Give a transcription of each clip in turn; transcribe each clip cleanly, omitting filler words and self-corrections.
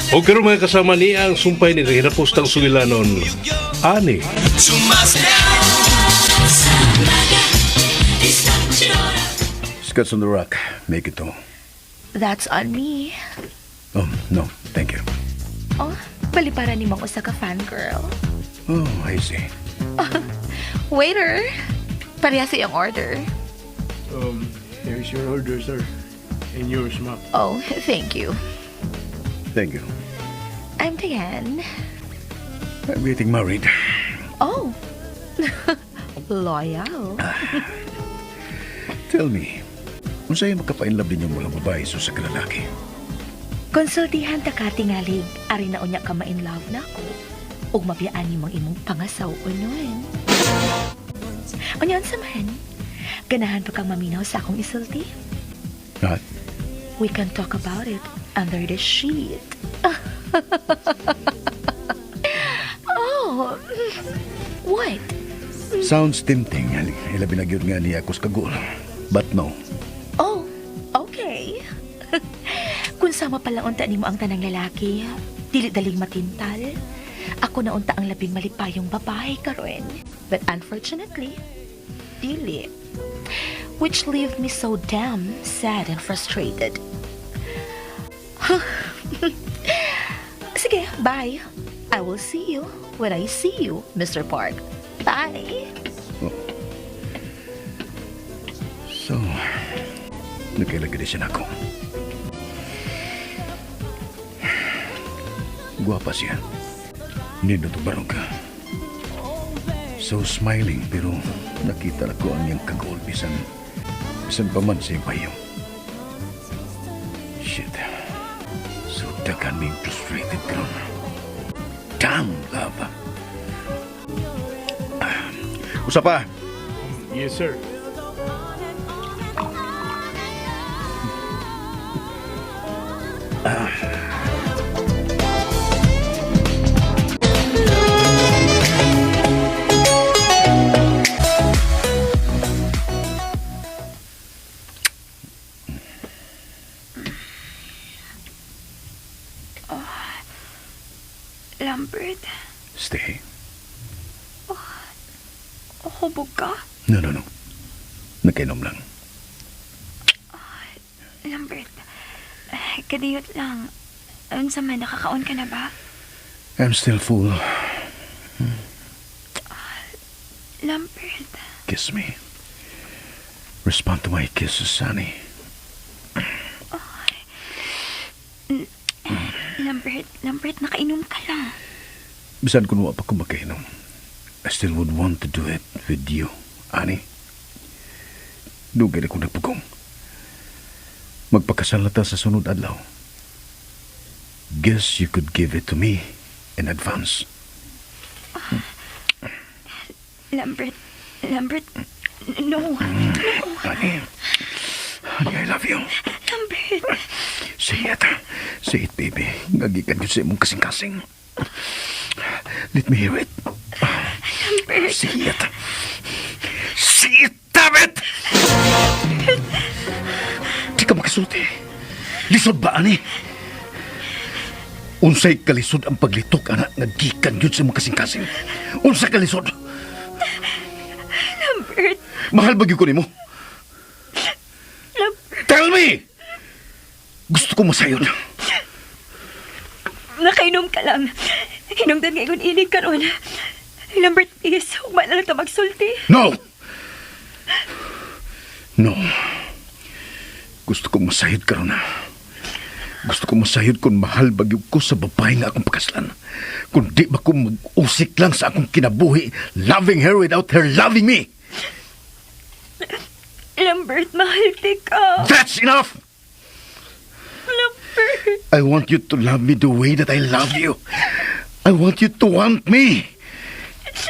O karon, mga kasama, ni ang sumpay ni hinapustang sugilanon. Ani. Scotch on the rock. Make it two. That's on me. Oh, no. Thank you. Oh, balipara ni mong usa ka fangirl. Oh, I see. Waiter, pareha sa iyong order. Here's your order, sir. And yours, ma'am. Oh, thank you. Thank you. I'm Diane. I'm getting married. Oh, loyal. Tell me, unsay makapainlove ninyo mga babae sa usa ka lalaki? Konsultihan ta ka tingalig, ari na unya ka ma-in love na ako. Ug mabiyaan nimong imong pangasaw-onon. Unya, unsa man? Ganahan pa kang maminaw sa akong isulti? Ha? We can talk about it under the sheet. Oh, what? Sounds tempting. Ilabi na gyud nga niya ako sa kaguol. But no. Oh, okay. Kung sama pala unta nimo ang tanang lalaki, dili daling matintal. Ako na unta ang labing malipayong babae karon. But unfortunately, dili. Which leave me so damn sad and frustrated. Sige, bye. I will see you when I see you, Mr. Park. Bye. So, nagkaila gyud siya nako. Guwapa siya. Nindot og barog. So smiling, pero nakita na ko ang iyang kaguol bisan pa man sa iyang payong. Shit. So daghan ming frustrated karon. Damn, love. Ah, usa pa. Yes, sir. Lambert, Stay. hubog ka? No. Nakainom lang. Lambert, kadiyot lang. Unsa man, nakakaon ka na ba? I'm still full. Lambert, Kiss me. Respond to my kisses, Sunny. Lambert, Lambert, nakainom ka lang. Bisan kung wa pa ko makainom, I still would want to do it with you, Annie. Dugay na kong nagpugong. Magpakasal na ta sa sunod adlaw. Guess you could give it to me in advance. Lambert, Lambert, no. Honey, honey, I love you. Lambert, Say it. Say it, baby. Nga gikan ko sa imong kasing-kasing. Let me hear it. Lambert. Say it. Say it, damn it! Di ka makasulti. Lisod ba, ani? Unsay kalisod ang paglitok, anak, nga gikan yun sa imong kasing-kasing? Unsay kalisod? Lambert, Mahal ba gyud ko nimo? Lambert, Tell me! Gusto ko masayod. Nakainom ka lang. Hinungdan nga ingon inig karon. Lambert, please, hugma na lang ta magsulti. No! No. Gusto ko masayod karon na. Gusto ko masayod kung mahal ba gyud ko sa babae nga akong pakaslan. Kung di ba ko mag-usik lang sa akong kinabuhi, loving her without her loving me. Lambert, mahal ti ka. That's enough! Lambert. I want you to love me the way that I love you. I want you to want me.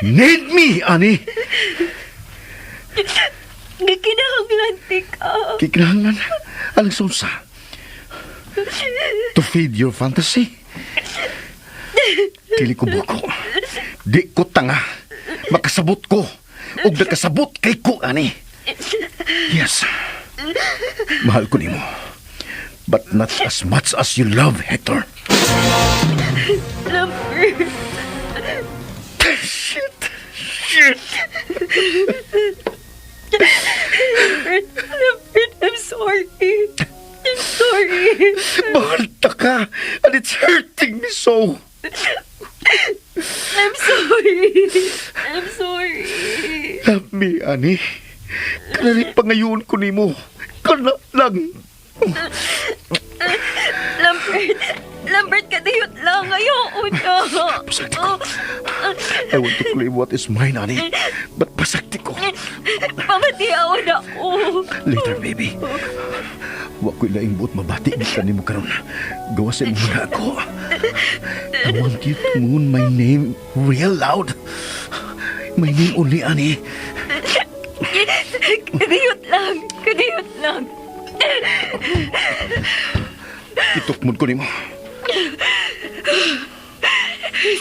Need me, Annie. Gikinahanglan ti ka. Kikinahanglan? Alang sa unsa? To feed your fantasy? Dili ko buko. Di ko tanga. Makasabot ko. Ug nakasabot kay ko, ani. Yes. Mahal ko nimo. But not as much as you love Hector. Lambert. Shit! Shit! Lambert, Lambert, I'm sorry. I'm sorry. Mahal ta ka, and it's hurting me so. I'm sorry. I'm sorry. Love me, Annie. Kana rin pangayoon ko nimo. Kana lang. Lambert, Lambert, kadiyot lang. Ayoko na. Pasagdi ko. I want to claim what is mine, Annie. But pasagdi ko. Pamatiaon ako. Later, baby. Wa ko'y laing buot mabati gikan nimo karon. Gawas sa imong mga ako. I want you to moan my name real loud. My name only, Annie. Kadiyot lang. Kadiyot lang. Itukmod ko nimo.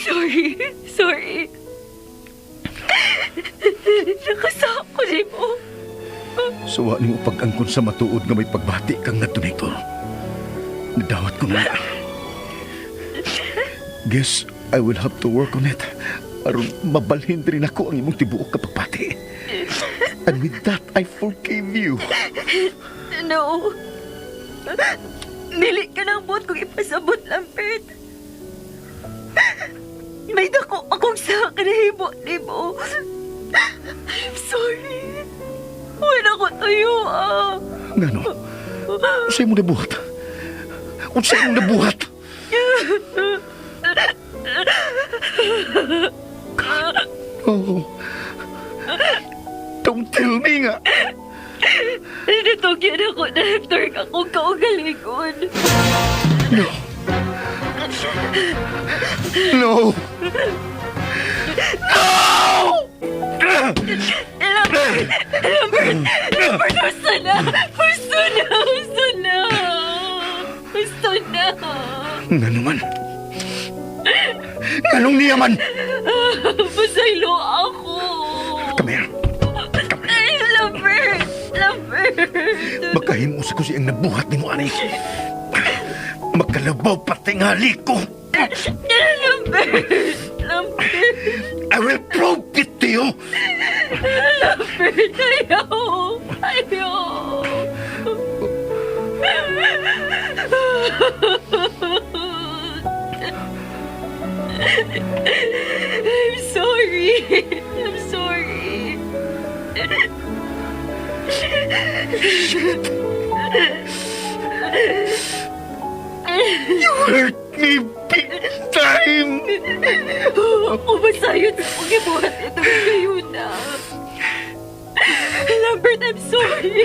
Sorry. Sorry. Nakasako nimo. Suwa nimo pag-angkon sa matuod nga may pagbati kang ngadto ni Hector. Nadawat ko na. Guess I will have to work on it. Aron mabalhin rin ako ang imong tibuok ka pagbati. And with that, I forgive you. No. Dili ka ng buot kong ipasabot, Lambert. May dako akong sa nahimo nimo. I'm sorry. Wala ko tuyo ah. Ngano? Unsay imong nabuhat? Unsay imong nabuhat? God, oh. Don't tell me nga. Natugyan ako na Hector akong kaugalingon. No. No. No! Lambert! Lambert! Lambert, gusto na! Gusto na! Gusto na! Gusto na! Ngano man? Nganong niya man? Pasaylo ako! Come here. Ay, Lambert! Lambert! Makahimo sa ko siyang nabuhat nimo ani. Makalabaw patingali ko. Lambert! Lambert! I will prove it to you. Lambert! Ayaw! Ayaw! I'm sorry. I'm sorry. You hurt me big time. Ako masayod sa pag-ibuhat ito ngayon na. Lambert, I'm sorry.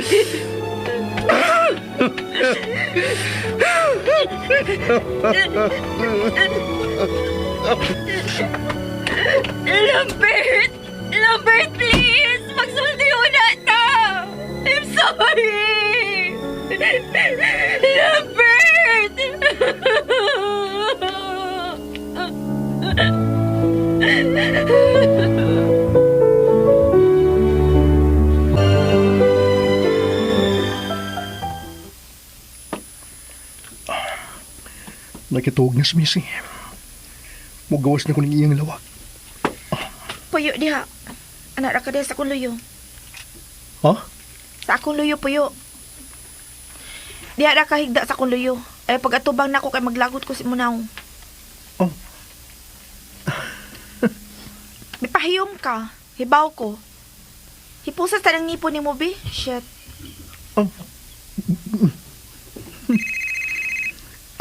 Lambert! Lambert, please! Magsulti na ta! I'm sorry! Lambert! Nakituog na si Missy. Mugawas na ko ng iyang lawak. Puyo diha. Anak ra ka diha sa akong luyo. Ha? Sa akong luyo, puyo. Diha ra ka higda sa akong luyo. Ay pag atubang nako kay maglagot ko si Munaw. Oh. Mipahiyom ka. Hibaw ko. Hipusa sa nang ngipon nimo, bi. Shit. Oh.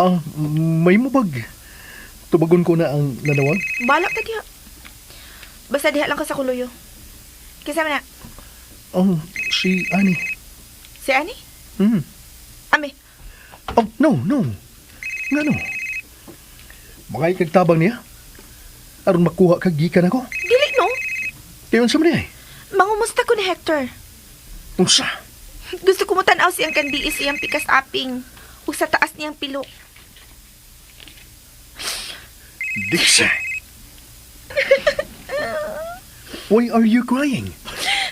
Ah, may mubag. Tubagon ko na ang nanawag. Balak ka diha. Basta diha lang ka sa kuluyo. Kinsa man na? Oh, si Annie. Si Annie? Hmm. Ami. Oh, no, no. Ngano? Makay kag tabang niya? Aron makuha kag gikan ako. Dili no. Kaya unsa man diay? Mangumusta ko ni Hector. Unsa? Gusto ko mo tan-aw siyang kandiis iyang pikas aping ug sa taas niyang pilok. Dixie. Why are you crying?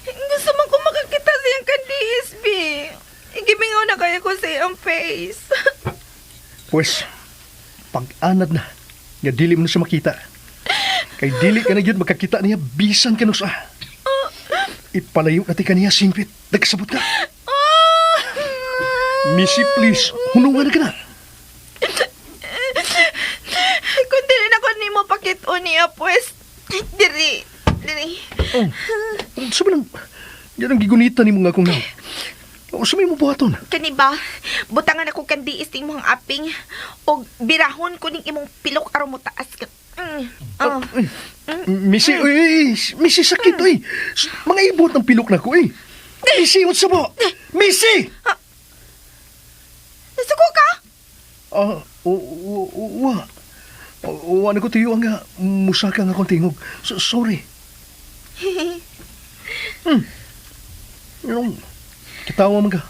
Gusto man ko makakita sa iyang kandiis, bi. Igimingaw na kaya ko sa iyang face. Pwes, pag-anad na, nga dili mo na siya makita. Kay dili ka na yun makakita niya bisan kanusa. Ipalayo na ti kaniya singpit. Nagkasabot ka. Missy, please, hunungan na ka na. Kung dili na ko nimo pakit-o niya, pues, diri, diri. Oh, sa man ang, yan ang gigunita ni mga akong naw. O, sa may mo buhaton. Kani ba, butangan ako kan diis ni imong aping, og birahon ko ning imong pilok aron mo taas ka. Mm. Oh. Missy, uy, Missy, sakit, uy. Mga ibot ng pilok na ko, uy. Missy, unsa mo? Missy! Nasuko ka? Ah, wa. Wa na ko tiyo ang musaka nga akong tingog. Sorry. Yung, kitawa man ka.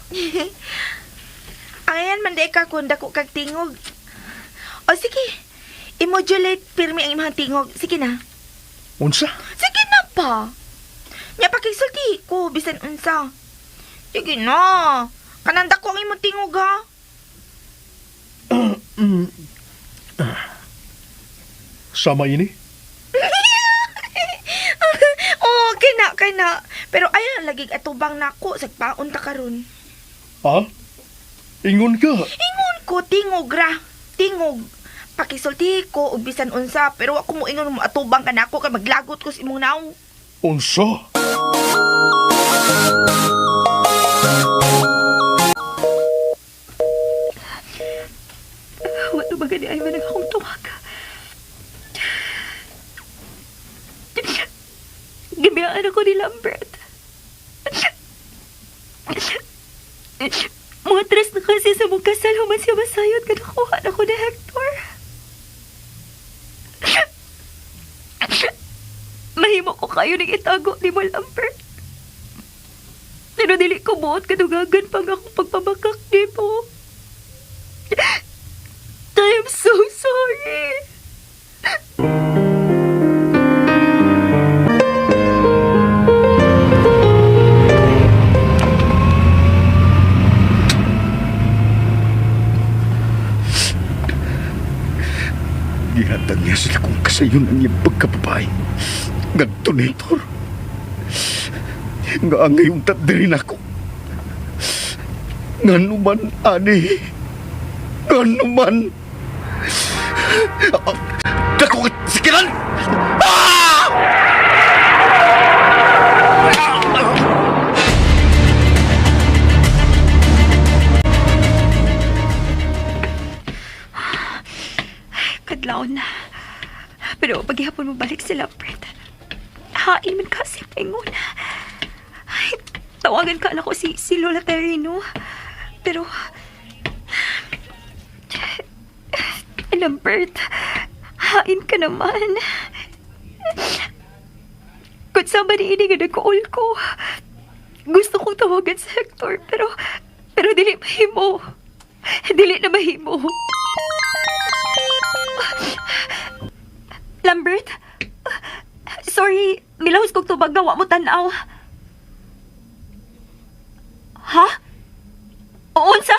Ayan man di ka kung dako kag tingog. O sige, i-modulate pirmi ang imong tingog. Sige na. Unsa? Sige na pa. Nya pakigsulti ko bisan unsa. Sige na. Kanang dako ang imong tingog ha. Sama ini? Oo, kina kina. Pero ayan lagi atubang nako sagpaon ta karon. Ha? Ingon ka. Ingon ko tingog ra. Tingog. Pakisulti ko og bisan unsa pero ako mo ingon mo atubang kanako kay maglagot ko sa imong naong. Unsa? Wala ba gani ay man akong tuwag? Gabiyaan ako ni Lambert. Mga tres na kasi sa mong kasal, human siya masayod ka nakuha na ko ni Hector. Mahimo ko kayo ning itago ni mo, Lambert. Pero dili ko buot kadugagan pang akong pagpabakak ni mo. I am so sorry. Gihatag niya sila kung kasayon ang iyang pagkababae. Ngadto ni Hector. Nga ang ngayong tatdirin ako. Nga numan, ani. Nga numan. Dako ka sikilan! Ah! Kadlawon na. Pero paghihapon mo balik si Lambert. Hain man kasi paingon. Ay, tawagan ka na ko si Lola Terry, no? Pero... Lambert, hain ka naman. Kung sa ba ini nga nag-call ko, gusto kong tawagan si Hector, pero... Pero dili mahimo. Dili na mahimo. Lambert? Sorry, milahos kong tubag gawa mo tanaw. Ha? Unsa?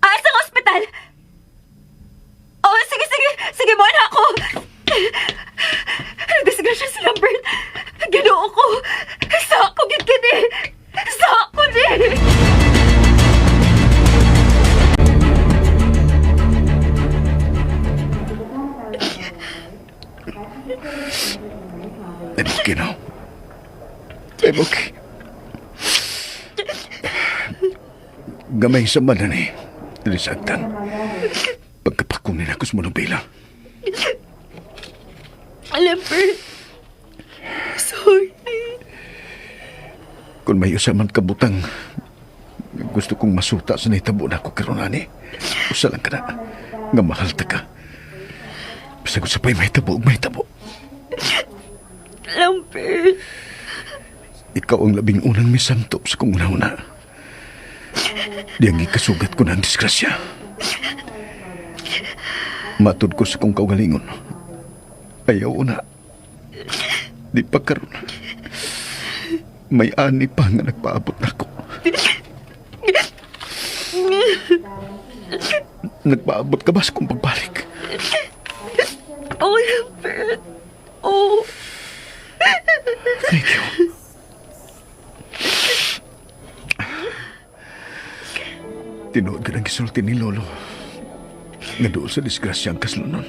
Ah, sa ospital? Oh, sige, sige. Sige, mo na ako. Disgrasya si Lambert. Ginoo ko. Sa ako gid kini. Sa ako ni. I'm okay now. I'm okay. Gamay sa manan eh. Lisagtan. Pagkapakunin ako sa manubila. Lambert. Sorry. Kung may usa man kabutang, gusto kong masuta sa nahitabo na ako karon ani. Usa lang ka na. Nga mahal ta ka. Basta kung sapay mahitabo, ug mahitabo. Lambert. Ikaw ang labing unang misamtop sa kong una-una. Di ang ikasugat ko na ang disgrasya. Matud ko sa kong kaugalingon. Ayaw una. Di pa karon. May ani pa nga nagpaabot na ako. Nagpaabot ka ba sa kong pagbalik? Oh, Lambert. Oh. Thank you. Tinuod ka ng gisulti ni Lolo. Nga doon sa disgrasya ang kaslonon.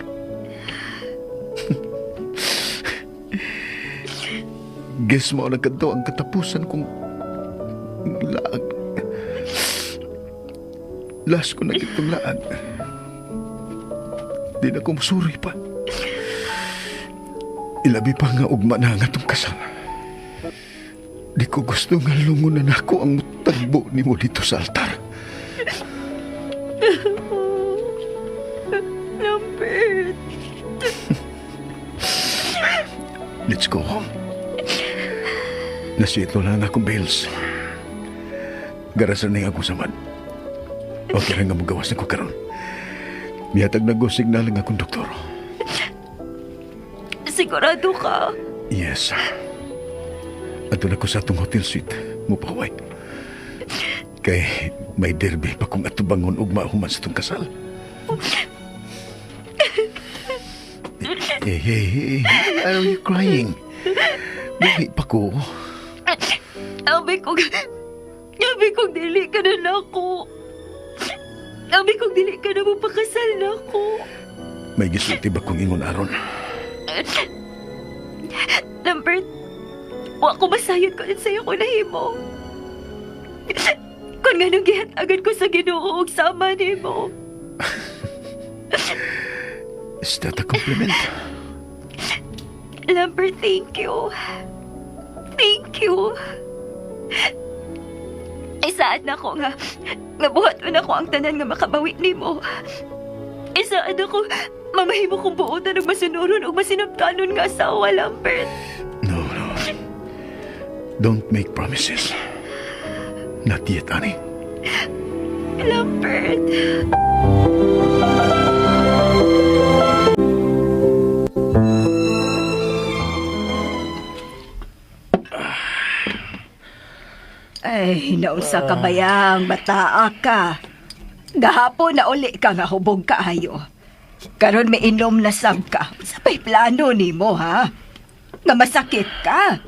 Guess mo na kadto ang katapusan kong laag. Last ko na kitong laag. Di na ko musuri pa. Ilabi pa nga ugma na ang atong kasal. Di ko gusto nga lungon na nako ang tagbo ni mo dito sa altar. Lambert. Let's go home. Nasito lang akong bills. Garasan na yung akong samad. Okay lang nga magawas na ko karon. Mihatag na go signal ang akong doktor. Sigurado ka? Yes. Ato na ko sa atong hotel suite. Mupaway. Kay may derby pa kung atubangon ugma human sa itong kasal. Hey, hey, hey. Why are you crying? Buhi pa ko. Abi kong... Abi kong dili ka na nako. Abi kong dili ka na mo pakasal na ako. May gisulti ba kong ingon aron? Lambert, wa ko masayod ko sa'yo ko nahimo. Kung nganong gihatagan ko sa Ginoo og sama nimo. Is that a compliment? Lambert, thank you. Thank you. Isaad na ko nga, nabuhat na ko ang tanan nga makabawi nimo. Isaad ako, mamahimo kong buotan og masunuron og masinabtanon nga asawa, Lambert. No, no. Don't make promises. Not yet, Annie. Lambert. Ay, naunsa ka bayang, bataa ka. Gahapon na uli ka nga hubog kaayo. Karon may inom na sab ka. Sa pa'y plano nimo ha? Nga masakit ka.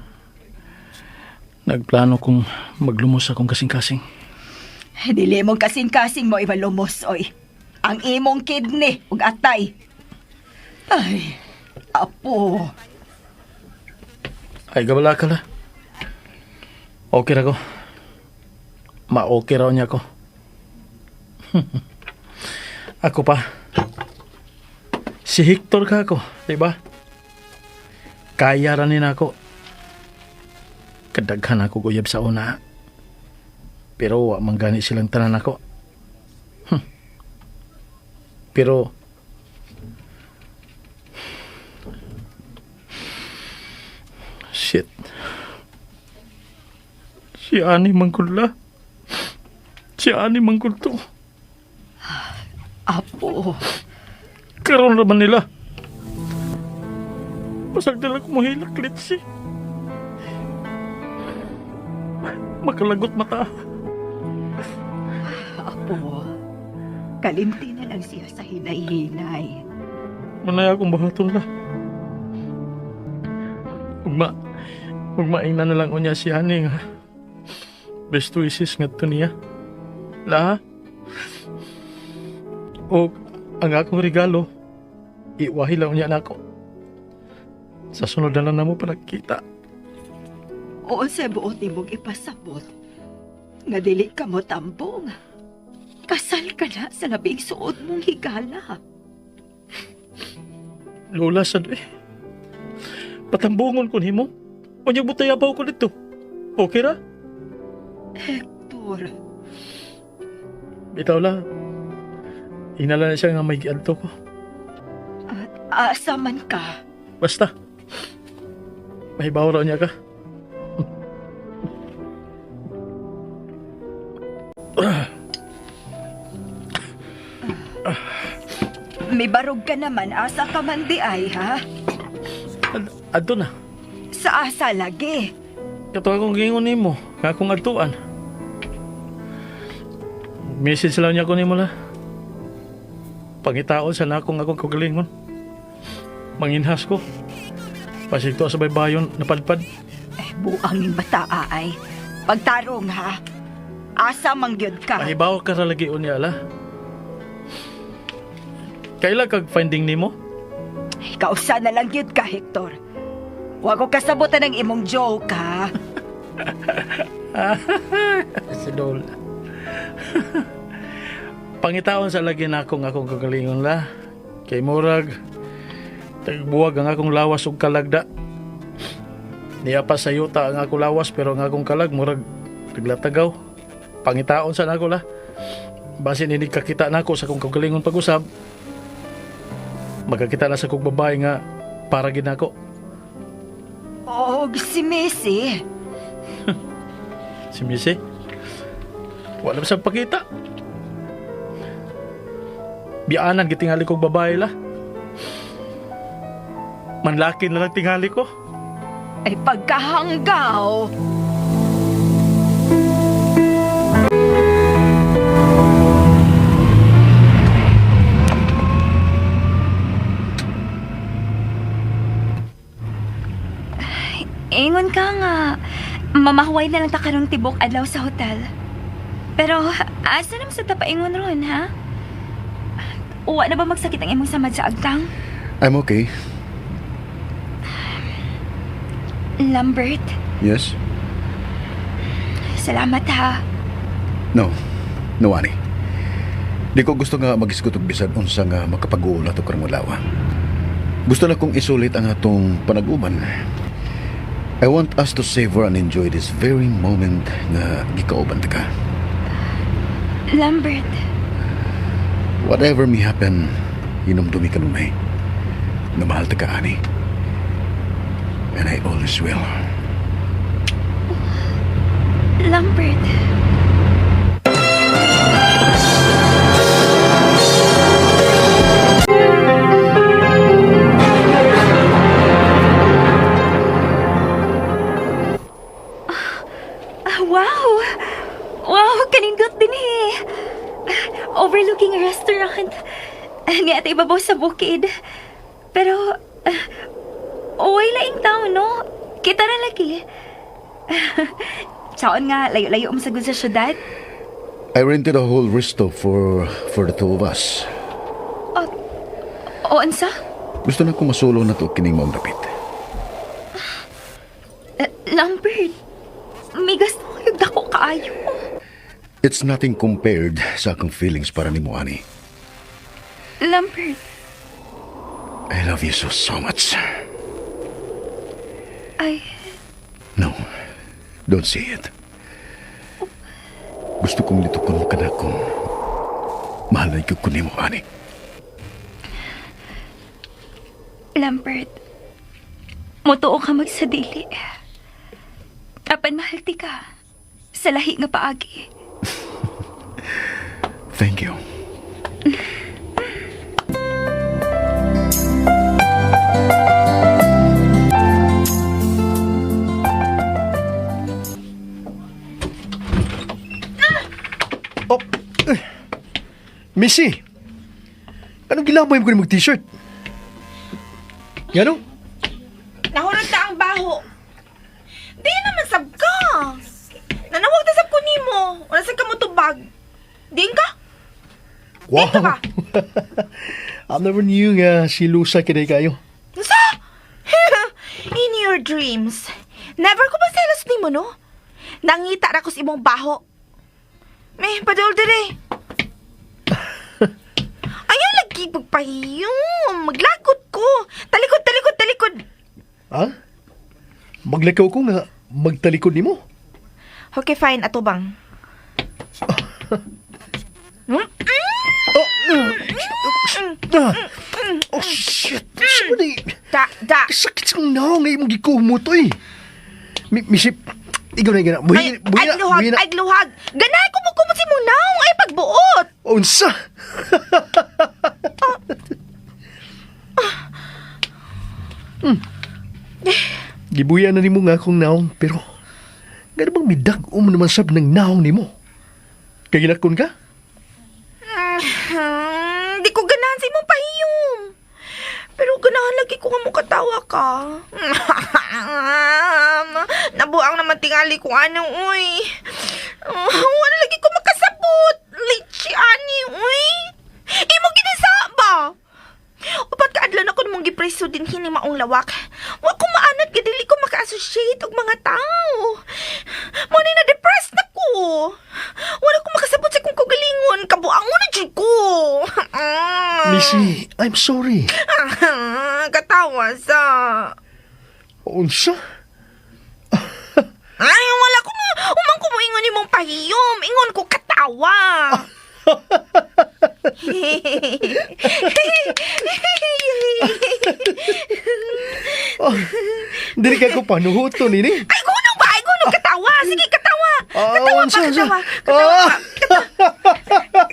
Nagplano kong maglumos akong kasing-kasing. Dili mong kasing-kasing mo ibalumos, oy. Ang imong kidney ug atay. Ay, apo. Ay, gabala ka la. Okay ra ko. Ma-okay raw niya ko. Ako pa. Si Hector ka ako, di ba? Kaya ra ni nako. Kadaghan ako guyab sa una. Pero wa man gani silang tanan ako. Pero shit. Si Ani Mangkula. Si Ani Mangkulto. Apo. Karoon naman nila. Pasag nila kumuhilak, Litsi. Makalagot mata. Apo. Kalimti na lang siya sa hinay-hinay. Manay akong bahaton la. Ugma, ugma na lang unya si Ani nga. Best wishes nga to niya. La. O ang akong regalo, iwahi lang unya nako. Sa sunod na lang namo pa nagkita. Oo, sa buot nimong ipasabot. Nga dili ka mo tambong. Kasal ka na sa labing suod mong higala. Lola sad eh. Patambungon ko nimo. Unya butay abaw ko dito. Okay ra? Hector, Bitaw la. Inala na siya nga may giadto ko. at asa man ka. Basta. Mahibaw raw niya ka. May barog ka naman, asa ka man di ay, ha? Adto na. Sa asa lagi. Kato akong gingon nimo, nga akong adtuan. Message lang niya ko nimo la. Pangitaon sa nakong akong kagalingon. Manginhas ko. Pasig to sa baybayon napadpad. Eh, buang ning bataa ay. Pagtarong ha. Asa man gyud ka. Mahibaw ka ra lagi unya la. Kaila kag finding nimo? Kausa na lang gyud ka, Hector. Wa ko kasabutan ng imong joke ha. Si Dol. Pangitaon sa lagi na akong akong kagalingon la. Kay murag tagbuwag ang akong lawas ug kalagda. Niya pa sa yuta ang akong lawas pero ang akong kalag murag naglatagaw. Pangitaon sa nako la. Basin ini kakita nako sa akong kagalingon pag-usab. Magkakita na sa kong babae nga para gid nako. Og si Missy. Si Missy. Wala sa pakita. Biyaanan gitingali kog babae la. Manlaki na lang tingali ko. Ay pagkahanggaw. Ingon ka nga, mamahuway na lang ta karong tibok adlaw sa hotel. Pero asa naman sa tapaingon ron, ha? Uwa na ba magsakit ang imong samad sa agtang? I'm okay. Lambert, Yes? salamat ha. No. No, ani. Di ko gusto nga magisgot og bisan unsa nga makapag-uula to karong adlaw. Gusto na kong isulit ang atong panag-uban. I want us to savor and enjoy this very moment nga gikauban ta ka. Lambert, Whatever may happen, hinumdumi ka nunay. Na mahal ta ka, ani. And I always will. Lambert. Ah, wow! Wow, kanindot din eh. Overlooking a restaurant. Ni ate ibabaw sa bukid. Pero, uway laing tao, no? Kita na lagi. Saon nga, layo-layo mo sa sa syudad. I rented a whole resto for the two of us. O, ansa? Gusto na kong masulo na to kining maong dapit. Lambert, may gasto kayo dako kaayo. It's nothing compared sa akong feelings para ni Ani. Lambert, I love you so, so much. ay, No, don't say it. Gusto kong litukon ka na kung mahal na ko ni Ani. Lambert, mutuo ka magsadili. Apan mahal ti ka. Sa lahi nga paagi. Thank you. Oh, eh. Missy, anong gilabay mo ko mag t-shirt? Gano? Nahurot ta ang baho. Di naman sab ka. Nanawag ta sab ko nimo. Wala sa ka mo tubag. Diin ka? Wow. Dito ba? I never knew nga si Lusa kinay kayo. Unsa? In your dreams. Never ko ba selos nimo no? Nangita ra ko sa imong baho. Meh, padol dire. Ayaw lagi pagpahiyom. Maglagot ko. Talikod, talikod, talikod. Ha? Maglakaw ko nga magtalikod nimo. Okay, fine. Ato bang? Ah. Oh shit! Saan ni? Da, da. Sakit sa naong nga imong gikumo to eh. Misip, ikaw na gana. Buhi, Ay, buhi ay, na, luhag, buhi na. ay, luhag. Ganahan ko mo kumot si mong naong ay pagbuot. Unsa? Gibuya na nimo nga akong naong, pero gano bang midag-o mo naman sab ng naong nimo? Kagilakon ka? Di ko ganahan. Ganahan lagi ko nga mukatawa ka. Nabuang naman tingali ko ano, uy. Wala lagi ko makasabot. Litchi ani, uy. Imo ginasa ba? Upat ka adlaw na ko nimong gipreso din hini maong lawak. Wa ko maanad kay dili ko maka-associate og mga tao. Mo ni na depressed na ko. Wala ko makasabot sa kong kagalingon. Kabuang mo na jud ko. Missy, I'm sorry. Katawa sa. Unsa? Ay, wala ko mo. Umang ko mo ingon imong pahiyom. Ingon ko katawa. Oh, dili ka ko panuhuto nini. Ay, guno ba? Ay, guno katawa. Sige, katawa. Ah, Katawa unsa, pa, unsa? katawa. Katawa Ah. pa. Katawa.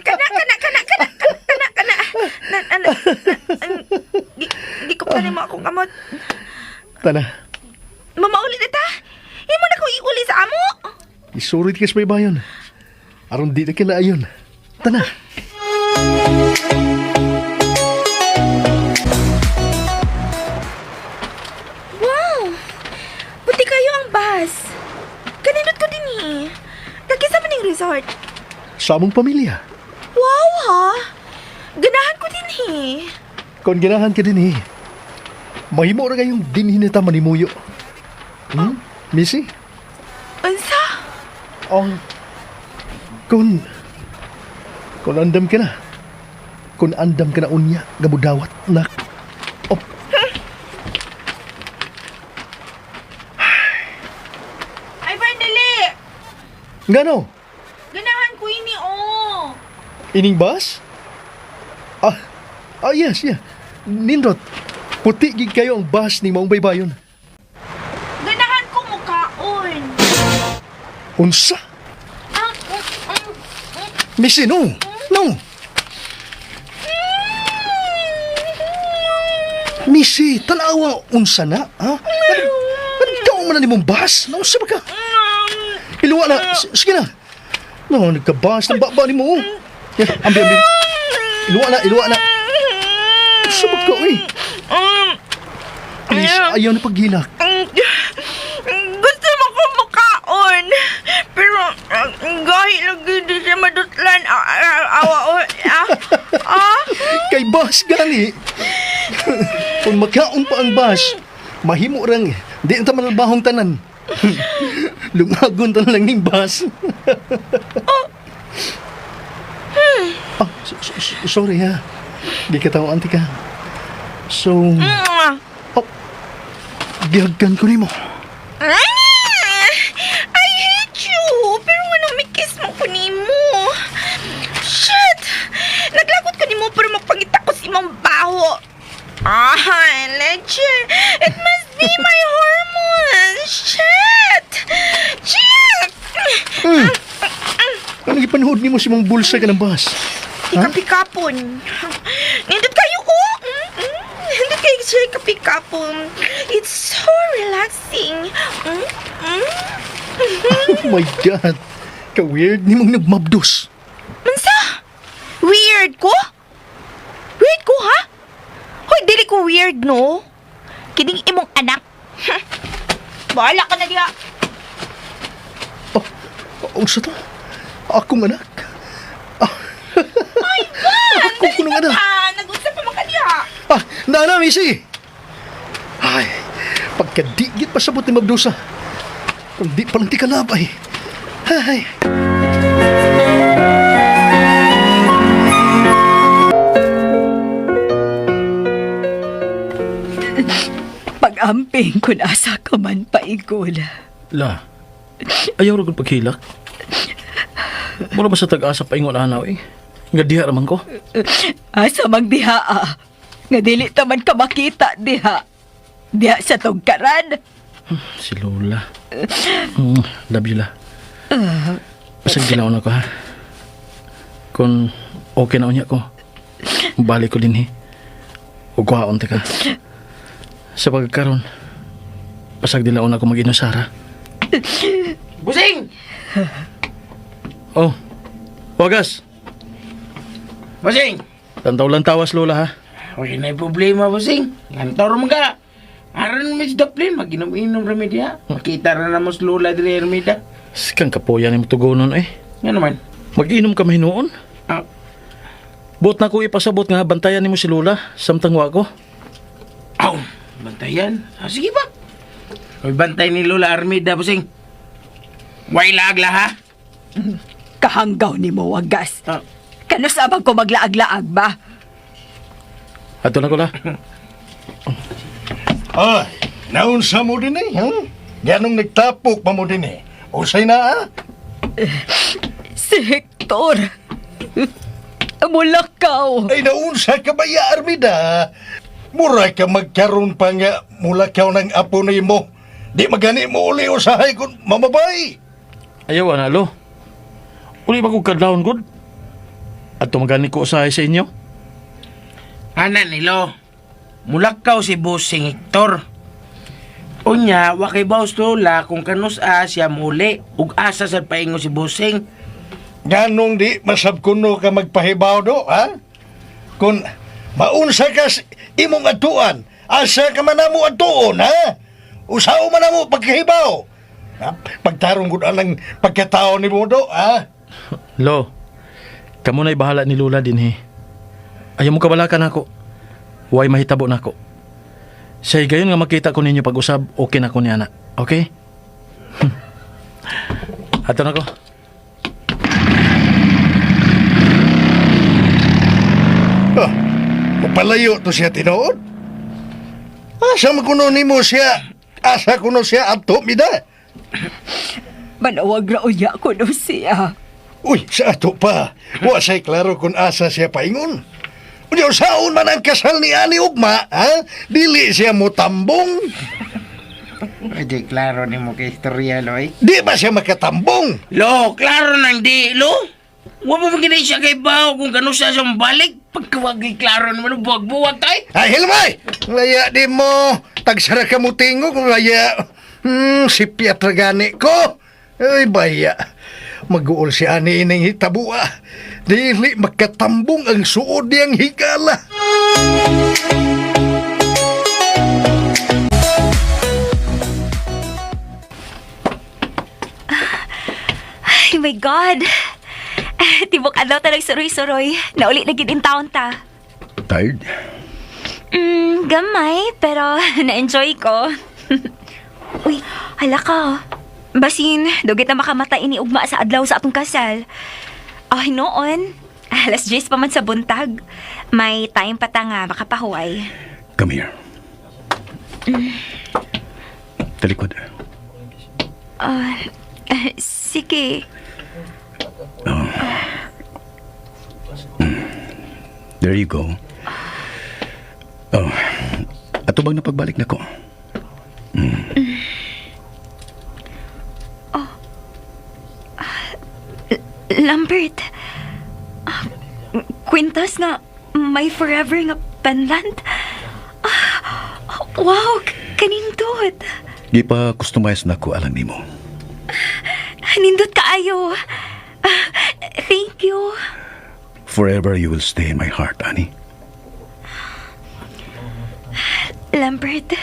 Kana, kana, kana, kana, kana, kana. Na, na, na, di, di ko pa mo akong kamot. Tana, Mamauli na ta. Imo na ko iuli sa amo. isurit ka sa baybayon. Aron di na kinaayon. Tana. Wow! Puti kayo ang bus. Kaninot ko din eh. Kagisa man ning resort. Sa among pamilya. Wow ha! Ganahan ko din eh. Kung ganahan ka din eh. Mahimo ra kayong dinhin na ta manimuyo. Hmm? Missy? Unsa? Oh, kung andam ka na. Kung andam ka na unya, gamudawat na. Oh, Ay, Brandali! ngano? Ganahan ko ini oh. Ining bus? Ah, ah yes, yeah. Nindot, puti gid kayo ang bus ni Maong Baybayon. Ganahan ko mukaon. Unsa? Ah, mm, mm, Missy, no! No! Missy, tanawa unsa na, ha? Ano man na nimong bus? Naunsa ba ka? Iluwa na, sige na. No, nagkabas ng baba ni mo. Yeah, ambi, ambi. Iluwa na, iluwa na. Unsa ba ka, uy? Please, ayaw na paghilak. Gusto mo ko mukaon. Pero, gahi lagi di siya madutlan. Ah, ah, awa, oh, ah, ah. Kay bus gani. Kung makaon pa ang bus, mahimo rang di na ta manalbahong tanan. Lungagon ta na lang ning bus. Ah, sorry ha. Di ka tao anti ka. So, oh, gihagkan ko nimo. Ah, I hate you! Pero ano, may kiss mo ko nimo. Shit! Naglagot ko nimo pero magpangita ko si imong baho. Ah, leche. It must be my hormones. Shit! Shit! Ano gipanuhod nimo si mong bulsa ka ng bus? Ikapikapon. Nindot kayo ko. Mm. Nindot kayo siya ikapikapon. It's so relaxing. Mm. Oh my God. Ka-weird nimong nagmabdos. Mansa? Weird ko? Weird ko, ha? Hoy, dili ko weird, no? Kining imong anak. Bahala ka na diha. Oh, unsa to? Akong anak. Ah. My God! Ako kunong anak. Ah, nag-usap pa man ka diha. Ah, nana, Missy! Ay, pagkadigit pa sabot ni Mabdusa. Kung di palang ti kalabay. Ay. Pag-amping kun asa ka man paigol. La, ayaw ra gud paghilak. Mura ba sa tag-asa paingon anaw eh? Nga diha raman ko. Asa magdiha ah. Nga dili ta man ka makita diha. Diha sa tugkaran. Si Lola. Love you, la. Pasag gilaw na ko, ha? Kung okay na unya ko, balik ko din, he. O kuhaon ta ka. Sa pagkaroon, pasag dilaw na ko mag-inusara. Busing! Oh, wagas. Busing! Tantaw lang tawas, Lola, ha? Wala na problema, Busing. Lantaw ra man ka. Aron Miss Daplin, maginom-inom ra mi diha. Makita ra na mo si Lola diri Ermida. Sikang kapoya ni tugonon eh. Nga naman. Mag-inom ka mahinuon. Ah, Buot na ko ipasabot nga bantayan nimo si Lola samtang wa ko. aw, bantayan. Ah, sige ba? May bantay ni Lola Armida, Busing. Way laag ha? Kahanggaw ni mo, wagas. Ah. Kano sabang ko maglaag-laag ba? Ato na ko la. Ay, naunsa mo din eh, ha? Ganong nagtapok pa mo din eh. Usay na ah. Si Hector. Mulakaw. Ay, naunsa ka ba ya, Armida? Mura ka magkaroon pa nga mulakaw ng apo nimo. Di magani mo uli usahay kung mamabay. Ayaw ana lo. Uli ba kog kadlawon gud? Ato magani ko usahay sa inyo. Ana nilo. Mulakaw si Busing Hector. Unya, wa kay bawas Lola kung kanus a siya muli ug asa sa paingon si Busing. Ganong di masab kuno ka magpahibaw do, ha? Kung maunsa ka sa imong atuan, asa ka man namo atuon, ha? Usaw man namo pagkahibaw. Ha? Pagtarong gud alang pagkatao ni mo do, ha? Lo, kamo na'y bahala ni Lola dinhi. Ayaw mo kabalakan ako. Huwag mahitabo nako. Sa higayon nga makita ko ninyo pag-usab, okay na ko ni ana. Okay? Ato na ko. Oh, mapalayo to siya tinuod. Asa man kuno nimo siya? Asa kuno siya adto mida? Manawag ra unya ko no siya. Uy, sa ato pa. Wa say klaro kung asa siya paingon. Unya saon man ang kasal ni ani ugma, ha? Dili siya mo tambong. Ay, di klaro ni mo kay istorya, Loy. Di ba siya makatambong? Lo, klaro nang di, lo. Wa pa man siya kay Bao kung kano siya siyang balik. Pagkawag klaro naman, buwag-buwag tayo. Ay, hilmay! Laya di mo. Tagsara ka mo tingog. Laya. Si Piatra gani ko. Ay, baya. Mag-uol si ani ining hitabua. Dili makatambong ang suod niyang higala. Ay, my God! Tibok adlaw ta nagsuroy-suroy. Nauli na gid in town ta. Tired? Gamay, pero na-enjoy ko. Uy, hala ka. Oh. Basin, dugit na makamata ini ugma sa adlaw sa atong kasal. Ay, noon. Alas 10 pa man sa buntag. May time pa ta nga makapahuway. Come here. Talikod. Ah, sige. There you go. Oh, ato bang napagbalik na ko? Lambert. Ah, kwintas nga may forever nga pendant. Ah, wow, kanindot. Di pa customize na ko alang nimo. Nindot kaayo. Ah, thank you. Forever you will stay in my heart, Annie. Lambert.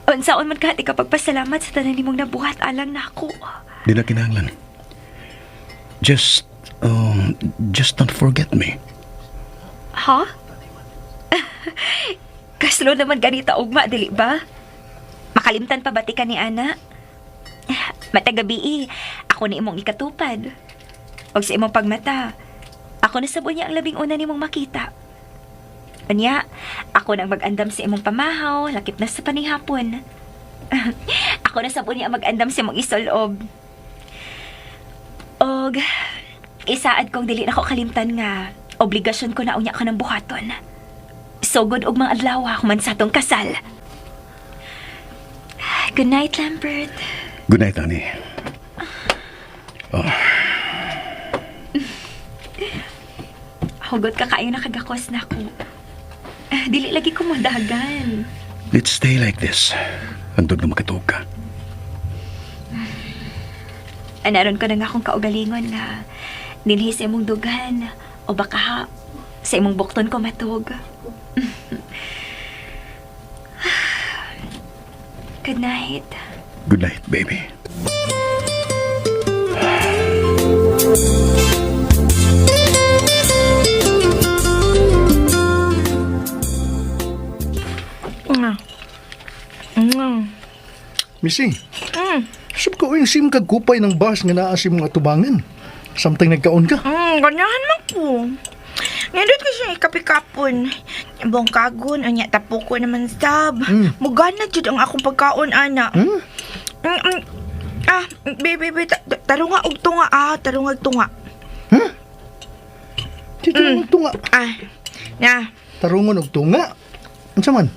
Unsaon man ka ti kapagpasalamat sa tanan nimong nabuhat alang nako. Di na kinahanglan. Just don't forget me. Ha? Kaslo naman ganita ugma, dili ba? Makalimtan pa ba ti ka ni Ana? Matagabi ako ni imong ikatupad. Og sa imong pagmata, ako na sab unya ang labing una nimong makita. Unya, ako nang mag-andam sa imong pamahaw, lakip na sa panihapon. Ako na sab unya ang mag-andam sa imong isolob. Og isaad kong dili na ko kalimtan nga obligasyon ko na unya ka ng buhaton. Sugod og mga adlaw human sa atong kasal. Good night, Lambert. Good night, Annie. Oh, Hugot ka kaayo nakagakos na ako. Ah, dili lagi ko modagan. Let's stay like this. Hangtod nga makatuog ka. Anaron ko na nga akong kaugalingon nga dinhi sa imong dugan o baka ha, Sa imong bukton ko matug. Good night. Good night, baby. Missy. Sub ko yung sim kagkupay ng bus nga naa sa imong atubangan. Samtang nagkaon ka. Ganyahan man ko. Nindot ko siya ikapikapon. Buong kagon, unya tapuko naman sab. Mugana jud ang akong pagkaon, ana. Hmm? Ah, baby, baby, tarunga og tunga, ah, tarunga og tunga. Dito og tunga. Ah, na. Tarungon og tunga. Unsa man?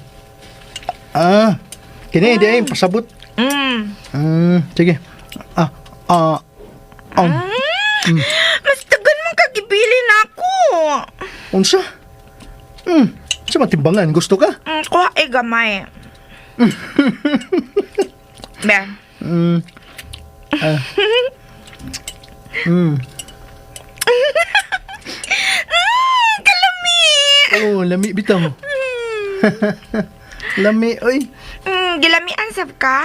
Ah, kini di ay pasabot. Sige. Ah, ah, um, Mas tagan man kagibili na ako. Unsa? Sa matimbangan gusto ka? Kuha eh gamay. Be. Ah. Kalami. Oh, lami bitaw. Lami oy. Gilamian sab ka?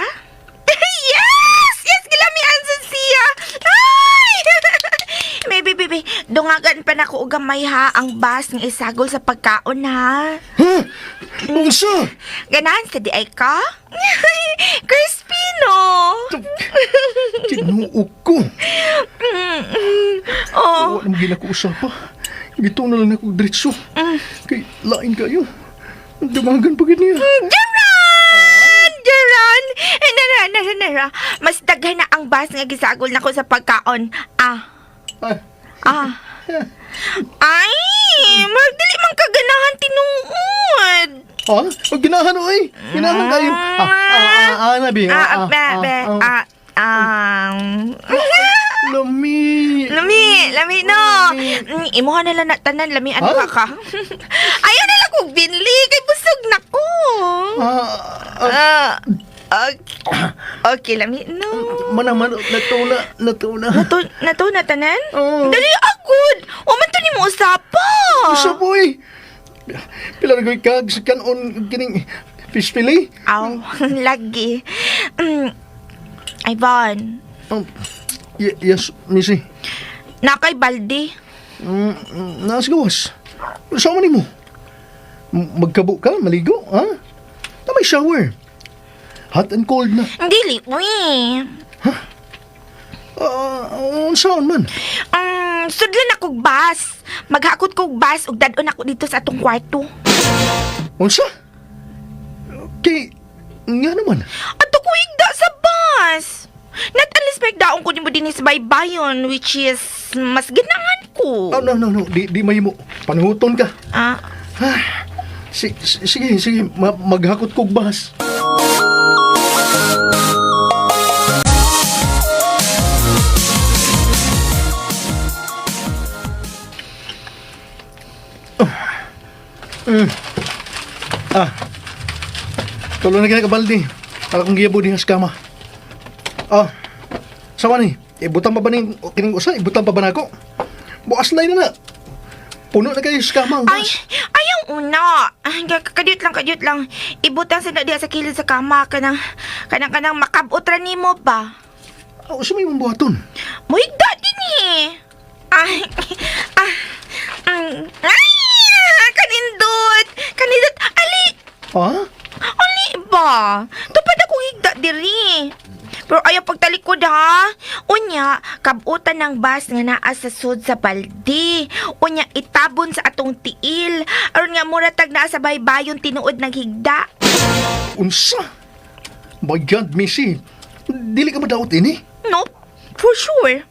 Yes! Yes, gilamian sa siya. Ay! Baby, baby, dungagan pa nako og gamay ha ang bas nga isagol sa pagkaon ha. Ha? Unsa? Ganahan sa di ay ka? Crispy no. Tinuok ko. Oh. Wala mo gina ko usapa. Gito na lang ako diretso. Kay lain kayo. Dumagan pa gid niya. Geron! Geron! Eh, nara, nara, nara. Mas daghan na ang bas nga gisagol nako sa pagkaon. Ah. Ah. Ah. Ay, magdali man kaganahan tinuod. Ah, oh, ginahan oy. Ginahan kayo. Ah, ah, ah, ah, nabi. Ah, ah, be, be, ah, ah. Lami. Lami, lami no. Imuha na lang na tanan, lami ano Ha? ka ka. Ayaw na lang kong binli, kay busog na ko. Ah, ah, Ah, okay, okay, lami no. mana man natuna, natuna. Nato, nato na tanan? Oo. Dali agud. O man to ni mo usapa. Usa boy. Pila ra kag sa kanon kining fish fillet. Aw, lagi. Ivan, Yes, missy. nakay balde. Nasa gawas. Saan man nimo? Magkabo ka, maligo, ha? Na may shower. Hot and cold na. Dili, uy. Ah, unsaon man? Sudlan akong bus. Maghakot kog bus ug dad-on ako dito sa atong kwarto. Unsa? Kay, nga naman. Ato ko higda sa bus. Not unless may daong ko nimo dinhi sa baybayon, which is mas ganahan ko. Oh, no, no, no. Di mahimo. Panuhuton ka. Ah, Sige, sige. Maghakot kog bus. Ah. Tulo na kina kabaldi. Para kong giyabo diha sa kama. Ah. Sawa ni, ibutang pa ba ning kining usa? Ibutang pa ba nako? Bukas na na. Puno na kayo sa kama ang ay, bus. ayaw una. Ay, kadiyot lang, kadiyot lang. Ibutang sa na diha sa kilid sa kama kanang kanang kanang makabot ra nimo ba. Ah, usa may imong buhaton. Muhigda din eh. Ay, ah, ay, kanindot. Kanindot. Ali, Ha? ali ba? Tupad ako higda diri. Pero ayaw pagtalikod ha. Unya, kabutan ng bus nga naa sa sud sa balde. Unya, itabon sa atong tiil. Aron nga mura tag naa sa baybayon tinuod naghigda. Unsa? My God, Missy. Dili ka ba daot ini? Nope, for sure.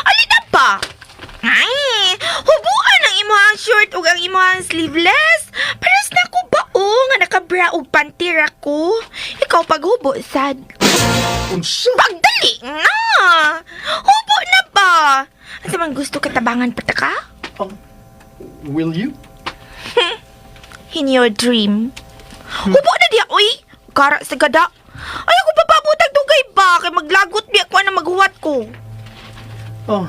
Ali na pa. Ay, hubuan ang imuhang shirt ug ang imuhang sleeveless. Pares na ko ba o nga nakabra og panty ra ko. Ikaw paghubo sad. Unsa? Pagdali na. Hubo na ba? Asa man gusto katabangan pa ta ka? Will you? In your dream. Hubo na diya, uy. Kara sa gada. Ay, ako papabutag dugay ba? Kay maglagot biya ko na maghuwat ko. Oh.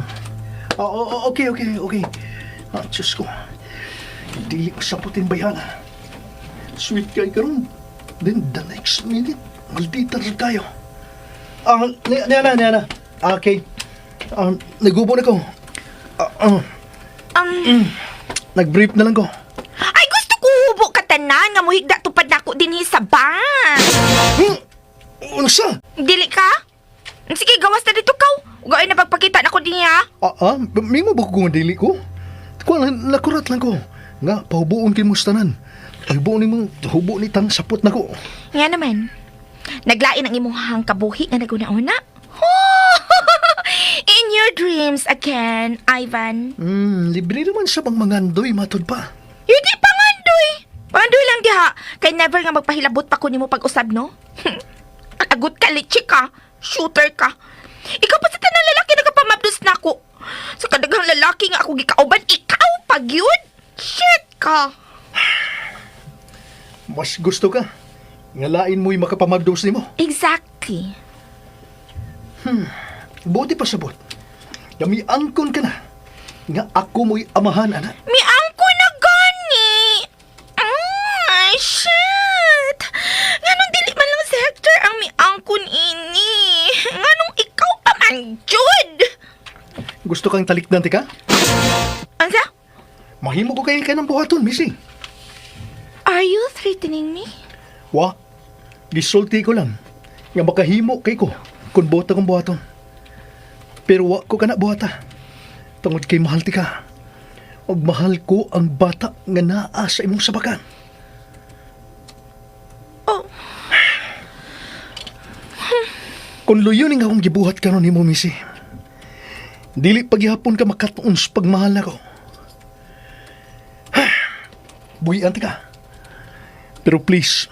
Oh, oh, okay, okay, okay. Ah, Diyos ko. Dili ko saputin bayana. Sweet kay karon. Then the next minute, maldita rin tayo. Ah, niya na, niya na. Okay. Nagubo na ko. Ah, ah, Nag-brief na lang ko. Ay, gusto ko hubo ka tanan nga muhigda tupad nako dinhi sa bus. Unsa? Dili ka? Sige, gawas na dito kaw. Ugay na pagpakita nako dinhi ha. Mimo ba ko nga dili ko? Kuan lang, nakurat lang ko. Nga, pahubuon kay mo sa tanan. Pahubuon ni mong, hubo ni tang sapot na ko. Nga naman. Naglain ang imuhang kabuhi nga naguna-una. In your dreams again, Ivan. Libre naman sa bang mangandoy, matod pa. Hindi pangandoy. Pangandoy lang diha. Kay never nga magpahilabot pa ko nimo pag-usab, no? Agot ka, litchi ka. Shooter ka. Ikaw pa sa tanang lalaki nagapamabdos na ako. Sa kadaghang lalaki nga ako gikauban, ikaw pag yun. Shit ka. Mas gusto ka. Ngalain mo'y makapamabdos nimo. Exactly. Buti pa sabot. Nga angkon ka na. Nga ako mo'y amahan, anak. Miangko na gani. Ah, shit. Nganong dili man lang si Hector ang miangkon ini. Nganong ikaw pa man, jud. Gusto kang talikdan, tika? Ansa? Mahimo ko kay ng buhaton, missy. Are you threatening me? Wa, gisulti ko lang. Nga makahimo kay ko kung buhat akong buhaton. Pero wa ko kana buhata. Tungod kay mahal ti ka. Og mahal ko ang bata nga naa sa imong sabakan. Oh. Kung luyo ning akong gibuhat karon nimo, missy. Dili paghihapon ka makatuon sa pagmahal nako. Buhian ti ka. Pero please,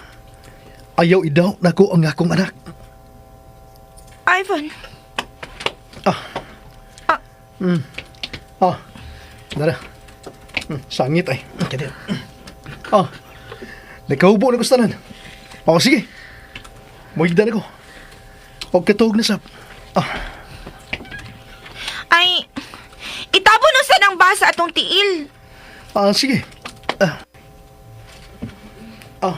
ayaw idaw nako ang akong anak. Ivan. Ah, dara. Sangit ay. Kaya. Ah, nagkahubo na ko sa tanan. O, sige. Muhigda na ko. Og katuog na sab. Ah, Ay, itabo no sa nang basa atong tiil. ah, sige. Ah. Ah.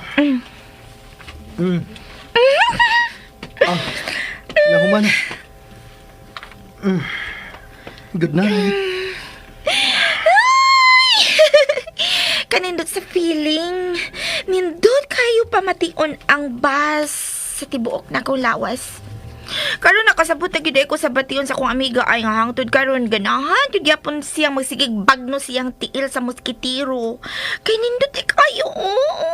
Ah, nahuman na. Good night. Kanindot sa feeling. Nindot kayo pamation ang bus sa tibuok na kong lawas. Karon nakasabot na gyud ko sa bation sa akong amiga ay nga hangtod karon ganahan jud gyapon siyang magsigig bagno siyang tiil sa moskitero. Kay nindot eh kayo. Oo.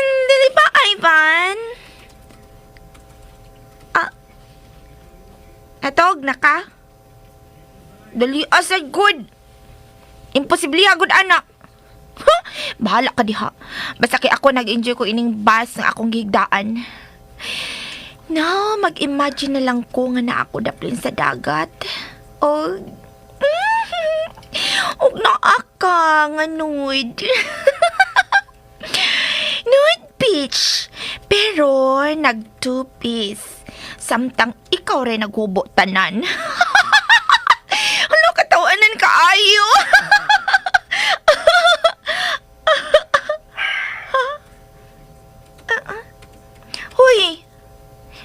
Dili ba, Ivan? Ah. Natog na ka? Dali asad good. Imposible agud anak. Huh? Bahala ka diha. Basta kay ako nag-enjoy ko ining bus nga akong gihigdaan. No, mag-imagine na lang ko nga na ako daplin sa dagat. O og naa ka nga nude. Nude beach. Pero nag two piece. Samtang ikaw rin naghubo tanan. Hala, katawanan ka ayo. Huy,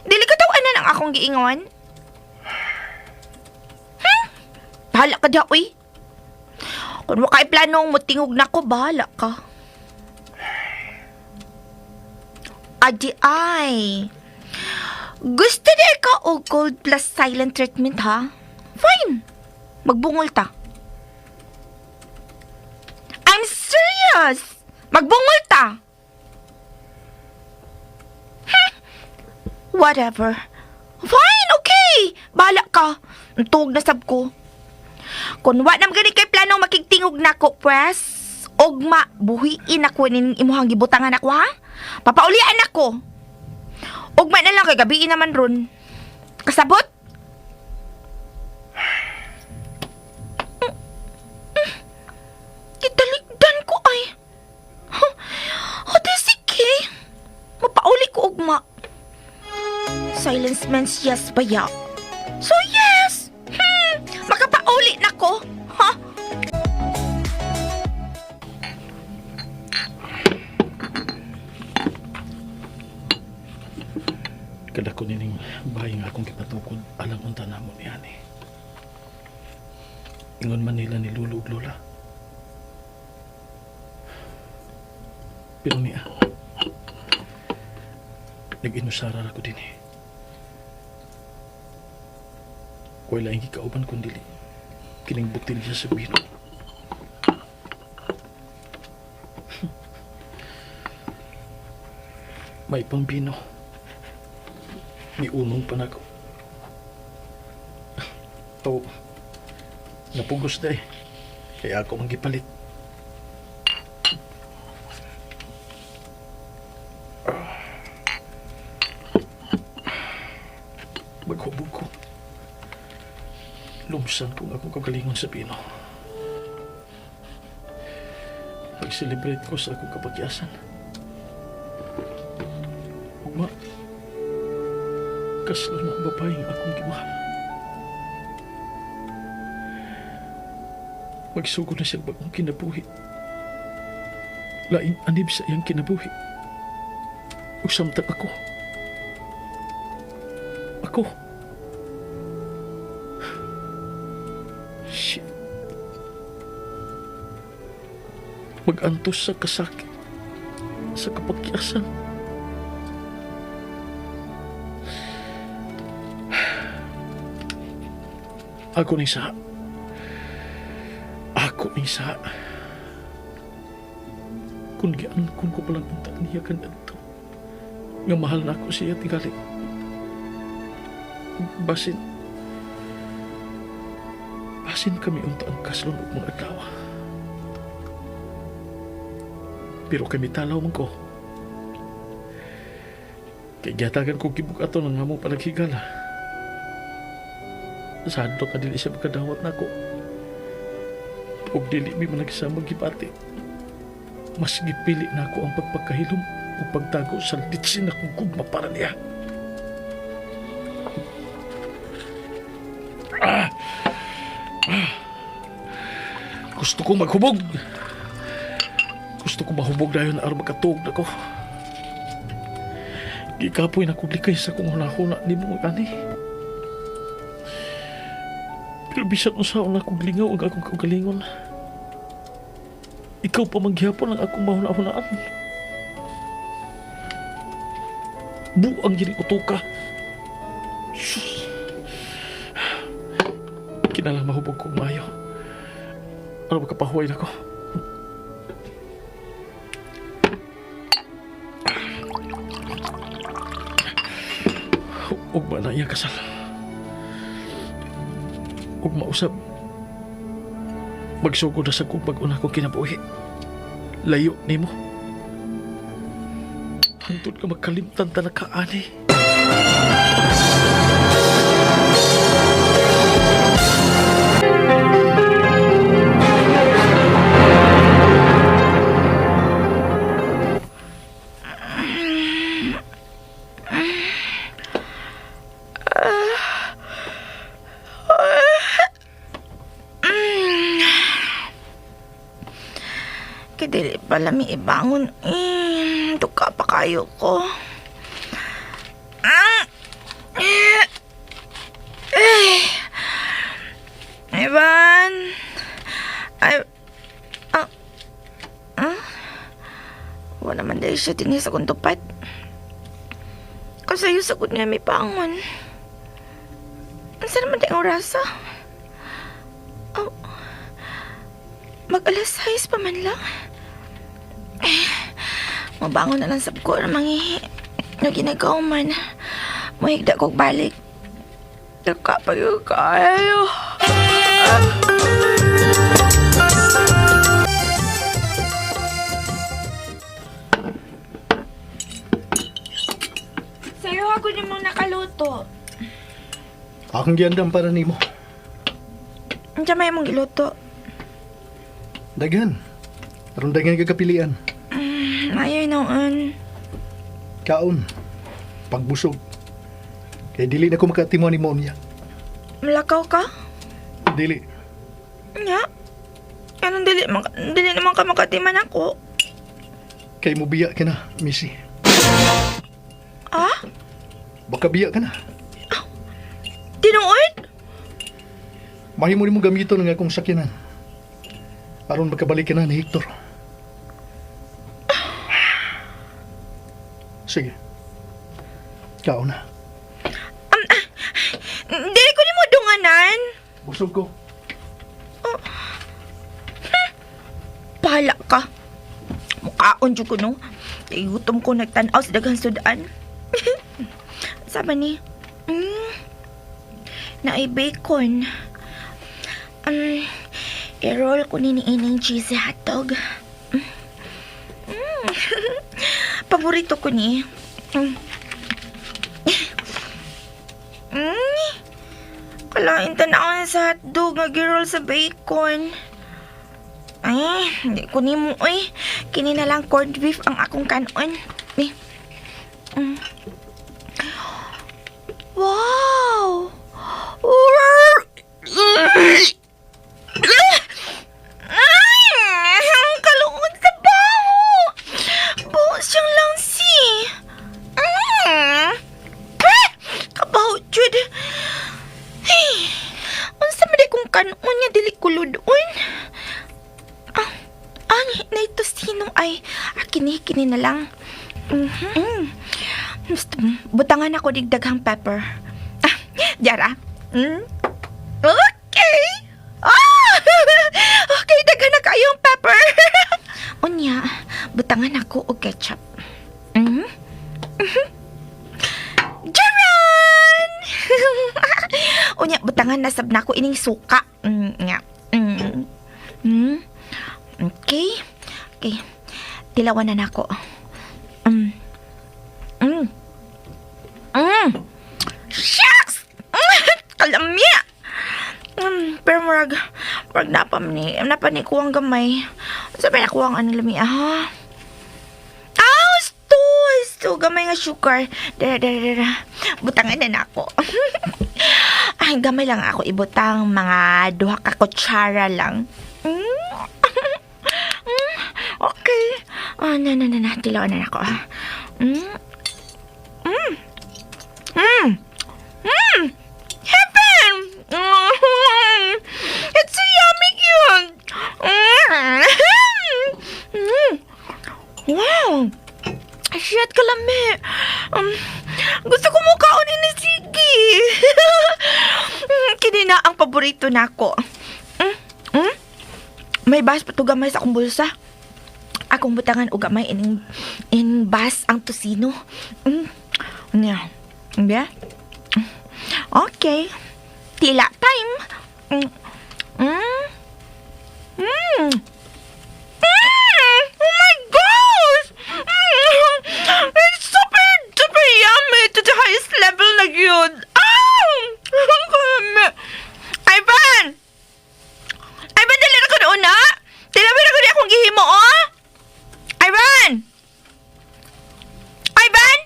dili ka tawanan ang akong giingon? Bahala ka diha, uy. Kung wa kay planong motingog nako, bahala ka. Adi ay. Gusto di ka og cold plus silent treatment, ha? Fine. Magbungol ta. I'm serious. Magbungol ta. Whatever. Fine, okay. Bahala ka. Ang tuog na sab ko. Kung wa nam gani kay plano makigtingog nako, pwes, ugma buhiin ako ning imuhang gibutangan ako ha. Papaulian ako. Ugma na lang kay gabiin naman ron. Kasabot? Gitalikdan ko ay. Huh? O di sige. Mapauli ko ugma. Silence means yes ba ya? So yes! Makapauli na ko. Ha? Kadako nining bahay nga akong gipatukod alang unta namo ni ani. Ingon man nila ni Lulo ug Lola. Pero niya, nag-inusara ra ko din eh. Kuwa'y laing gikauban kung dili. Kining botelya sa bino. May pambino. May unong pa nako. Oh, napugos na eh. Kaya ako manggipalit. Maghubog ko. Lumsan kong akong kagalingon sa bino. Pag-celebrate ko sa akong kapagyasan. Ugma, kaslo na ang babaeng akong gimahal. Magsugod na siya bagong kinabuhi. Laing anib sa iyang kinabuhi. Ug samtang ako. Ako. Shit. Mag-antos sa kasakit. Sa kapagyasan. Ako ni sa. Ako ni sa. Kung giangkon ko palang unta niya kan adto. Nga mahal na ako siya tingali. Basin. Basin kami unta ang kaslon ug mga adlaw. Pero kami talaw man ko. Kay gihatagan ko gibug ato ng among panaghigala. Sa hadlok ka dili siya magkadawat nako. Ug dili mi managsama gibati. Mas gipili nako ang pagpakahilom ug pagtago sa litsin akong gugma para niya. Ah! Ah! Gusto ko maghubog. Gusto ko mahubog dayon aron makatuog na ko. Gikapoy na kong likay sa kong hunahuna ni mo ani. Pero bisan unsaon na kong lingaw ang akong kaugalingon. Ikaw pa manggihapon ang akong mahuna-hunaan. Buang gini utuka. Sus. Kinalang mahubog kong maayo. Ano makapahuway na ko? Ugma na iya kasal. Ug mausap. Magsugod na sa kong pag-una kong kinabuhi. Layo nimo. Hangtod ka magkalimtan ta na kaani. Kay dili pala mi ibangon. Duka pa kayo ko. Ah! Eh! Eh! Ivan! Ay... Ah! Ah? Wala man dahil siya din sa kong tupad. Kasi yung sagot niya may pangon. Ang saan naman tayong orasa? Oh, mag alas 6 pa man lang. Eh, mabangon na lang sab ko na mangihi. Na ginagawa man. Muhigda kog balik. Daka pa yung kayo. Sa'yo ako namang nakaluto. Akong giandam para nimo. Unsa may imong giluto? Daghan. Aron daghan ka kapilian. Ayaw noon. Kaon. Pagbusog. Kay dili na ko makatimo ni mo niya. Malakaw ka? Dili. Nga? Anong dili, dili naman ka makatiman ako? Kay mubiya ka na, Missy. Ah? Baka biya ka na. Tinuod? Mahimo nimo gamiton ang akong sakyanan. Aron makabalik ka na ni Hector. Sige. Kao na. Dili ko nimo dunganan. Busog ko. Bahala ka. Mukaon jud ko no. Kay gutom ko nagtan-aw sa daghang sudan. Sama ni. Naay bacon. I-roll ko ni ining cheesy hotdog. Paborito ko ni. Kalain tanawan sa hotdog nga gi-roll sa bacon. Ay, hindi ko nimo oy. Kini na lang corned beef ang akong kanon. Eh. Wow! Ay, ang kaluod sa baho. Buo siyang langsi. Ah! Kabaho, jud. Hey, unsa man di kong kanon nga dili kuludon? Ah, ang naitosino ay kini kini na lang. Basta, butangan ako digdaghang pepper. Ah, diara. Okay. Ah! Okay, daghan na kayong pepper. Unya, butangan ako og ketchup. Jaran! Unya, butangan na sab nako ining suka. Nga. Okay. Okay. Tilawan na nako. Shucks! Kalamya! Pero murag napa ni kuwang gamay. Sabi na kuwang ano lami, ah. Ah, sto, sto, gamay nga sugar. Dara, dara, dara. Butangan na nako. Ay, gamay lang ako ibutang mga duha ka kutsara lang. Okay. Ah, na, na, na, na. Tilawan na nako. Heaven! It's so yummy cute! Wow! Shit, kalami. Gusto ko mukaon ini sige. Kini na ang paborito nako. May bas pa to gamay sa akong bulsa. Akong butangan og gamay ining in bas ang tosino. Nya. Yeah. Okay. Tila time. Oh my gosh! It's super, super yummy to the highest level na yun. Ah! Ivan! Ivan, dali na ko noon na! Tilawin na ko di akong gihimo, oh! Ivan! Ivan!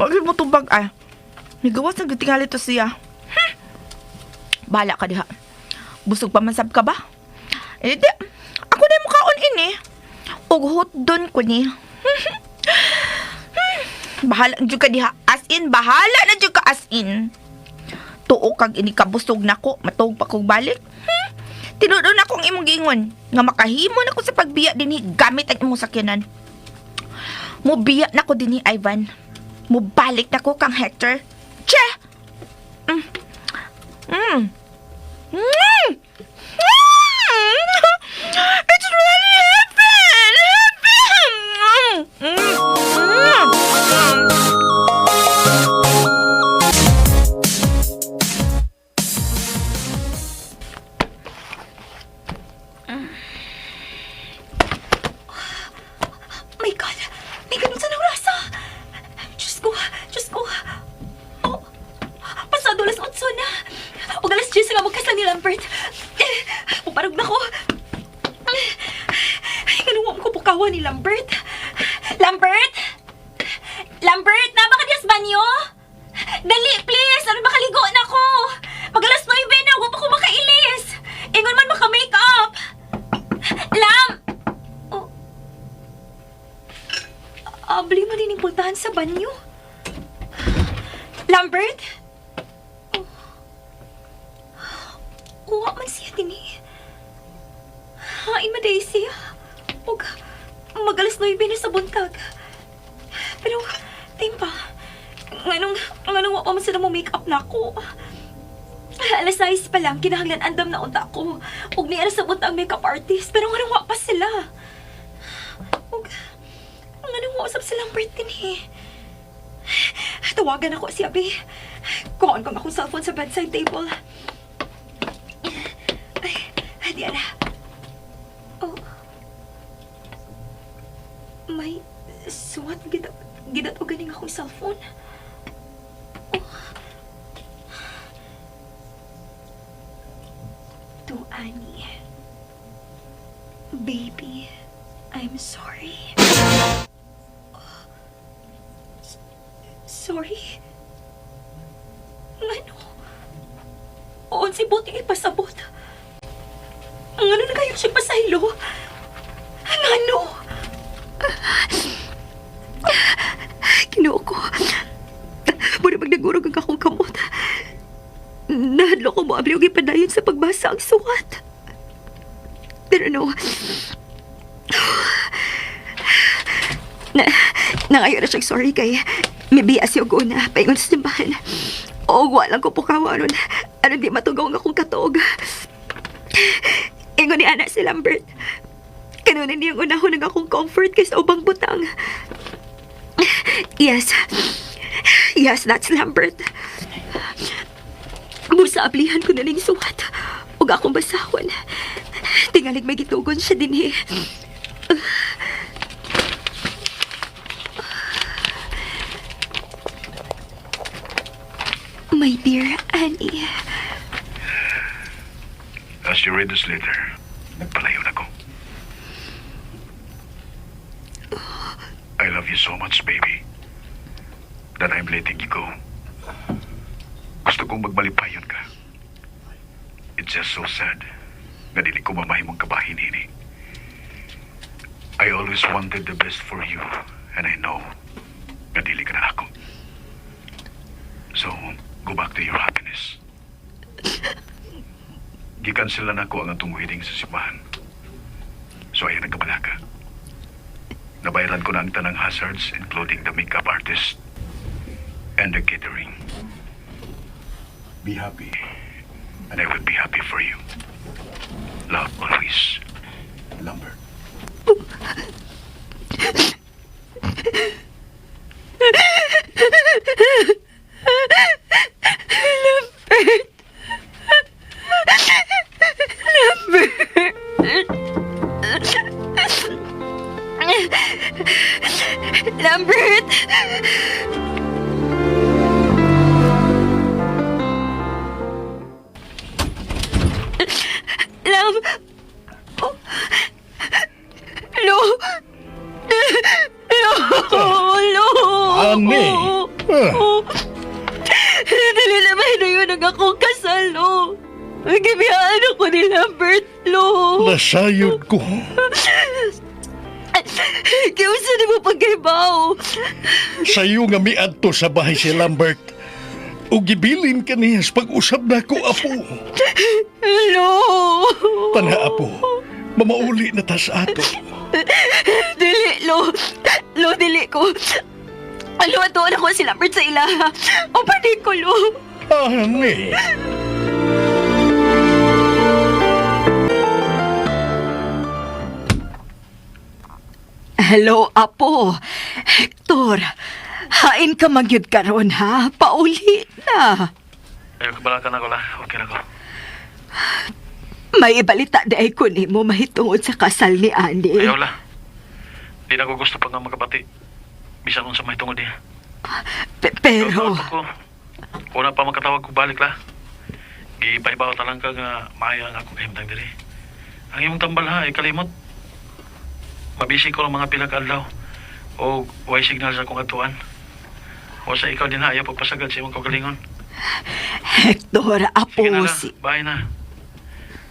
Wag mo tubag, ay. Nigawas na gitingali to siya. Bahala ka diha. Busog pa man sab ka ba? Eh, di. Ako na mukaon ini. Ug hotdon ko ni. Bahala na jud ka diha. As in, bahala na jud ka as in. Tuo kag ini kabusog nako, matuog pa kog balik. Tinuod na akong imong giingon nga makahimo na ko sa pagbiya dinhi gamit ang imong sakyanan. Mubiya na ko dinhi, Ivan. Mubalik na ko kang Hector. Che! It's really heaven! Heaven! My God! May ganun sa rasa! Diyos ko! Diyos ko! Oh, pasado alas 8 na! O alas 10 nga magkasal ni Lambert! Eh, puparog na ko! Ay, ganun ko pukawa ni Lambert! Lambert! Lambert! Naba ka diyas banyo? Dali, please! Ano makaligo na ko? Mag alas 9 na! Huwag pa ko makailis! Ingon man maka-make up! Lam! Oh. Abli mo din yung pultahan. Pupuntahan sa banyo. Lambert? Oh. Uwa man siya dinhi. Hain man siya. Ug magalas 9 na sa buntag. Pero, timpa, nganong wa pa man sila mo make up na ako. Alas 6 pa lang, kinahanglan andam na unta ko. Ug niara sa buntag ang makeup artist, pero nganong wa pa sila. Ug, nganong wa usab silang birthday ni. Tawagan ako si Abi. Kuhaan ko ang akong cellphone sa bedside table. Ay, di ala. Oh. May suwat gidat o ganing akong cellphone. Oh. To Annie. Baby, I'm sorry. Oh. Sorry? Ngano? Unsay buti ipasabot? Ngano na kayo siya pasaylo? Ngano? Ginoo ko. Mura magnagurog ang akong kamot. Nahadlo ko mo abli og ipadayon sa pagbasa ang suwat. Pero no. Na, nangayo na siyang sorry kay mibiya siya og una paingon sa simbahan. O wa lang ko pukaw aron aron di matugaw ang akong katuog. Ingon ni ana si Lambert. Kanunan niyang unahon ang akong comfort kaysa ubang butang. Yes. Yes, that's Lambert. Busa ablihan ko na ning suwat. Ug akong basahon. Tingalig may gitugon siya dinhi. My dear Annie, As you read this letter, nagpalayo na ko. I love you so much, baby, that I'm letting you go. Gusto kong magmalipayon ka. It's just so sad na dili ko mamahimong kabahin ini. I always wanted the best for you, and I know na dili ka na ako. So, go back to your happiness. Gikansela na ko ang atong wedding sa simbahan. So ayaw nagkabalaka. Nabayaran ko na ang tanang hazards, including the makeup artist and the catering. Be happy, and I will be happy for you. Love always, Lambert. Lambert! Lam... Oh. Lo... Lo... Lo... Ani? Oh. Dali na ba yun ang akong kasal, lo? Gibiyaan ako ni Lambert, lo. Nasayod ko. Kiusa ni mo pagkaibaw. Sayo nga miadto sa bahay si Lambert. O gibilin ka niya sa pag-usab na ko, apo. Lo. Tana, apo. Mamauli na ta sa ato. Dili, lo. Lo, dili ko. Lo, atuan ako si Lambert sa ilaha. O panik ko, lo. Ani? Hello, Apo. Hector, hain ka magyud karon ha? Pauli na. Ayaw, kabalaka na ko la. Okay na ko. May ibalita di ay ko nimo mahitungod sa kasal ni Andy. Ayaw la. Di na ko gusto pa nga makabati. Bisan unsa may tungod niya. Pero, Ko. Una pa makatawag ko balik la. Gipaibaw ta lang ka nga maaya ang akong kahimtang diri. Ang imong tambal ha, ikalimot. Mabisi ko ang mga pila ka adlaw. O way signal sa akong atuan. O sa ikaw din ha, ayaw pagpasagad sa imong kaugalingon. Hector, Apo, Sige na la, si bye na.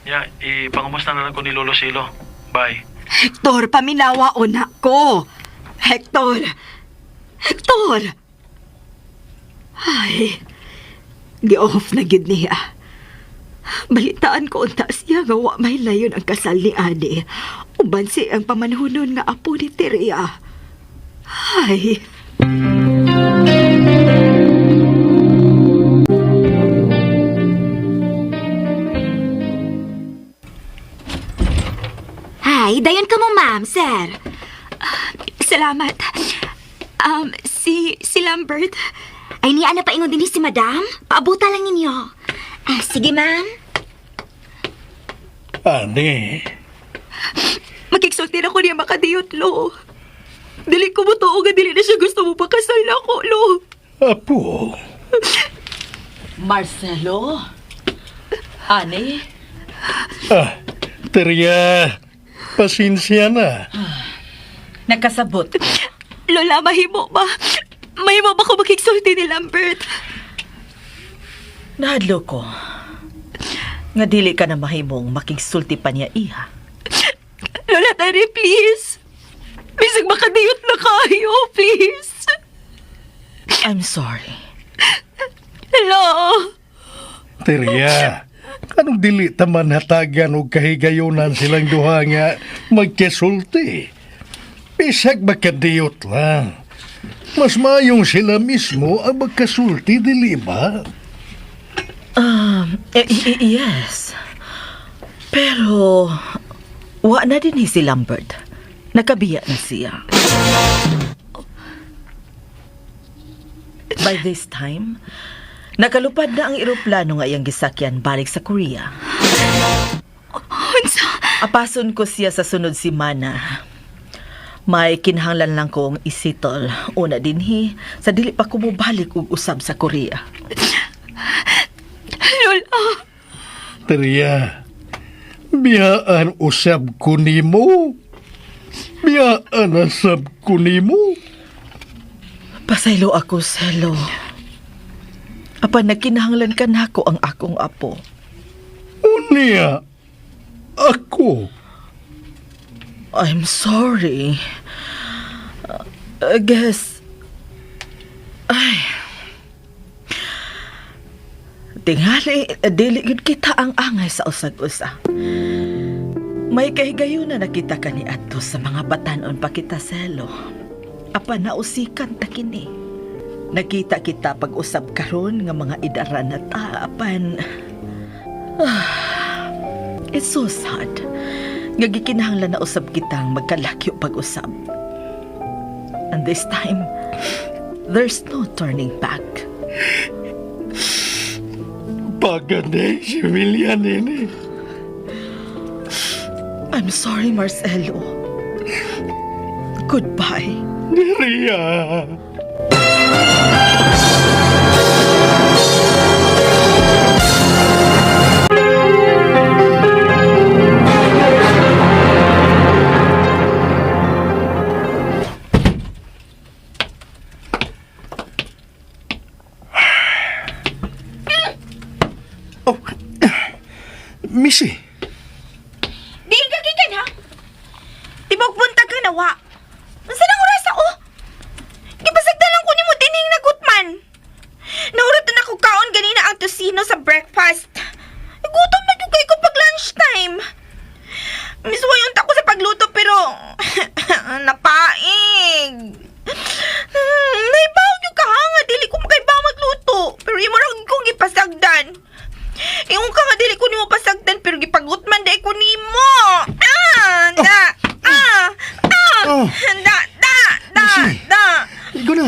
Ya, ipangumusta na lang ko ni Lolo Silo. Bye. Hector, paminawa o na ko. Hector. Hector! Ay, gi-off na gid niya. Balitaan ko unta siya nga wa may layon ang kasal ni Ani. Uban si ang pamanhunon nga apo ni Teria. Ay, Hi, dayon ka mo, ma'am, sir. Ah, salamat. Si Lambert. Ay, niya na paingon din si madam. Paabuta lang ninyo. Ah, sige, ma'am. Ani, Makigsulti na ko niya makadiyot, lo. Dili ko mo tuo nga dili na siya gusto mo pakasal na ako, lo. apo. Marcelo? Ani? Ah, Teria, pasensya na. Nagkasabot. Lola, mahimo ba? Mahimo ba ko makigsulti ni Lambert? Nahadlo ko. Nga dili ka na mahimong makigsulti pa niya, iha. Lola, tari, please. Bisag makadiyot na kayo, please. I'm sorry. Hello? Teria, anong dili taman hatagan og kahigayonan silang duha nga magkesulti? Bisag makadiyot lang. Mas mayong sila mismo ang magkasulti, dili ba? Yes. Pero, wa na din si Lambert. Nakabiya na siya. By this time, nakalupad na ang eroplano nga iyang gisakyan balik sa Korea. Unsa? Apason ko siya sa sunod simana. May kinahanglan lang kong isitol. Una dinhi, sa dili pa ko mobalik og usab sa Korea. Lola, Teria, biyaan usab ko nimo. Biyaan usab ko nimo. Pasaylo ako, Selo. Apan nagkinahanglan ka nako ang akong apo. Unya, ako. I'm sorry. I guess... Ay... Tingali, dili yun kita ang angay sa usag-usa. May kahigayon na nakita ka ni Ato sa mga batanon pa kita, Selo. Apa nausikan ta kini. Nakita kita pag-usab karon nga mga idaran na ta, apan... It's so sad. Nga gikinahanglan na usab kitang magkalakyo pag-usab. And this time, there's no turning back. Baganda si William ini. I'm sorry, Marcelo. Goodbye. Ria. Oh, Missy. Di ka gikan ha? Tibok buntag ka nawa. Unsa nang oras ako? Gipasagdan lang ko nimo dining nagutman. Naurot na ko kaon ganina ang tosino sa breakfast. Gutom na gyud kay ko pag lunchtime. Misuway unta ko sa pagluto pero napaig. Naibaw gyud ka ha nga dili ko makaibaw magluto. Pero imo ra gyud kong gipasagdan. Ingon ka nga dili ko nimo pasagdan pero gipagutman dai ko nimo. Ah, da. Ah. Ah. Oh. Da, da, da, Missy. da. Ikaw na.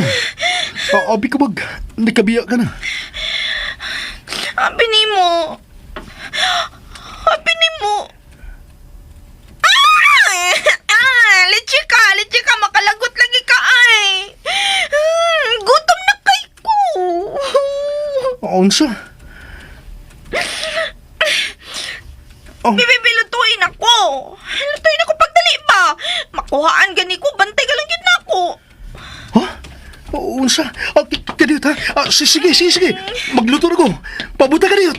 Abi ko mag, nakabiya ka na. Abi nimo. Abi nimo. Ah! Ah, litsi ka, litsi ka makalagot lagi ka ay. Gutom na kay ko. Unsa? Oh. Bibi, lutuin ako. Lutuin ako pagdali ba? Makuhaan gani ko, bantay ka lang yun na ako. Ha? Unsa? Ah, kadiyot ha? Ah, sige, sige, sige. Magluto na ko. Pabuta kadiyot.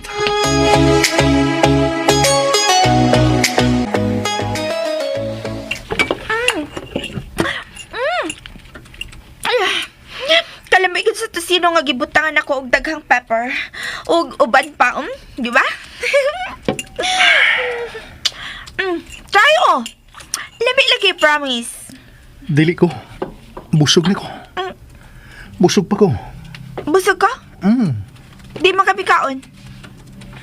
Ay, nga gibutangan ako og daghang pepper ug uban pa, di ba? Try oh. Lami lagi, promise. Dili ko. Busog na ko. Busog pa ko. Busog ka? Mm. Di man kami kaon.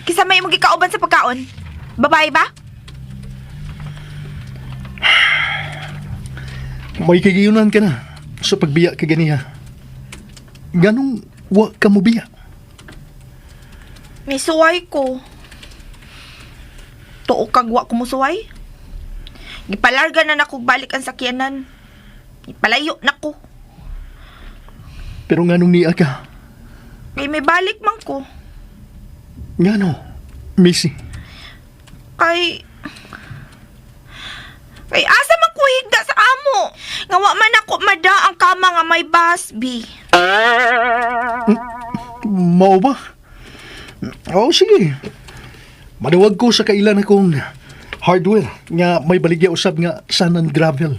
Kisa may imong gikauban sa pagkaon. Babae ba? May kagayunan ka na sa pagbiya ka ganiha. Ganong wa ka mo biya. May suway ko. Tuo kag wa ko musuway. Gipalarga na nako balik ang sakyanan. Gipalayo na ko. Pero nganong niya ka? Kay may balik man ko. Ngano? Missy. Kay asa man ko higda sa amo. Nga wa man ako mada ang kama nga may bus, bi. Mao ba? Oo, sige. Manuwag ko sa kailan akong hardware nga may baligya usab nga sand and gravel.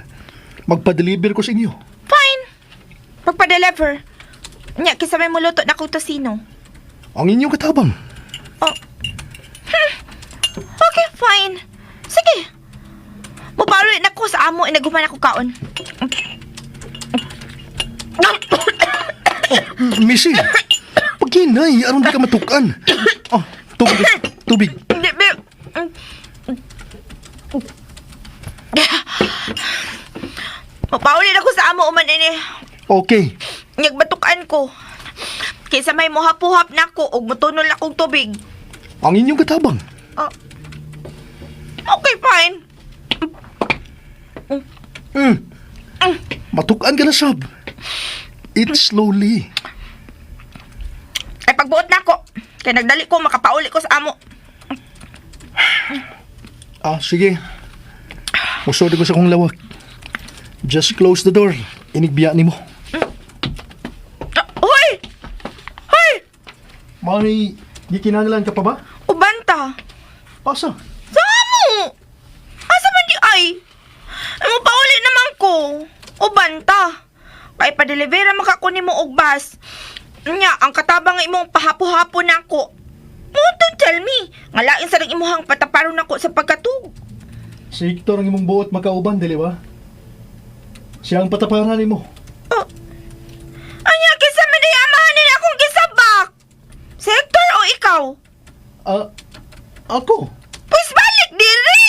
Magpa-deliver ko sa inyo. Fine. Pagpa-deliver. Nya, kisa may muluto na ko tosino. Ang inyong katabang. Oh. Okay, fine. Sige. Mupalo na ko sa amo inaguman ako kaon. Missy, pagkinay, aron di ka matukan. Oh, tubig, tubig. Hindi, be. Mapauli na ko sa amo uman ini. Okay. Nagbatukan ko. Kaysa may muhap-uhap na ako ug mutunol akong tubig. Ang inyong katabang. Oh. Okay, fine. Mm. Matukan ka na, sab. Eat slowly. Ay, pagbuot na ako. Kaya nagdali ko, makapauli ko sa amo. Ah, sige. Musod ko sa akong lawak. Just close the door. Inigbiya nimo. Ah, hoy! Hoy! May gikinahanglan ka pa ba? Ubanta! Asa? Sa amo! Asa man di ay? Ay, mo pauli naman ko. Ubanta. Kay pa-delivera makakuni mo og bus. Nya, ang katabang nga imong pahapo-hapo na ako. Mo don't tell me. Nga lain sa ring imuhang pataparon nako sa pagkatug. Si Hector ang imong buot makauban, dili ba? Siya ang pataparan nimo. Oh. Anya, kinsa man di amahan nila akong gisabak? Si Hector o ikaw? Ah, ako? Pwes balik diri.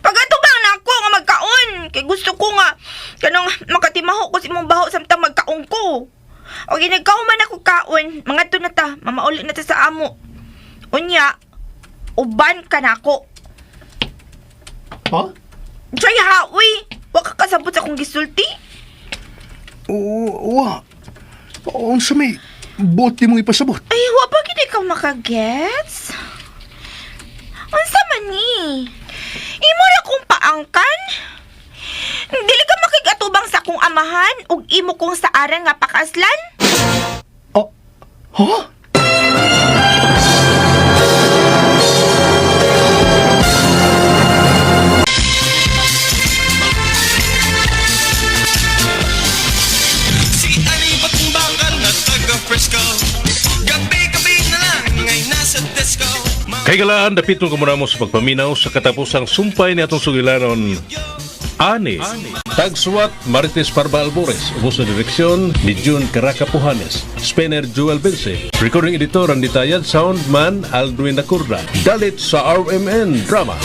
Pagatubang na ako nga magkaon. Kay gusto ko nga kanang makatimaho ko sa imong baho samtang magkaon ko. O ginagkaon man ako kaon, mga to na ta, mamauli na ta sa amo. Unya, uban ka na ako. Ha? Try ha, uy. Wa ka kasabot sa akong gisulti. Oo, wa. Unsa may buot nimo ipasabot? Ay, wa pa gid ikaw makagets? Unsa man ni? Imo ra kong paangkan? Dili ka makigatubang sa akong amahan ug imo kong saaran nga pakaslan? Ah, ha? Si Ani Patumbakal na taga Frisco. Gabi-gabi na lang ay nasa disco. Kay galaan, dapiton ko muna mo sa pagpaminaw sa katapusang sumpay ni atong sugilanon. Ani, Tagsuwat Marites Parba Albores, ubos na direksyon ni June Caraca Pujanes, Spinner Joel Bense, recording editor Randy Tayad, soundman Aldwin Nakurda, Dalit sa RMN Drama.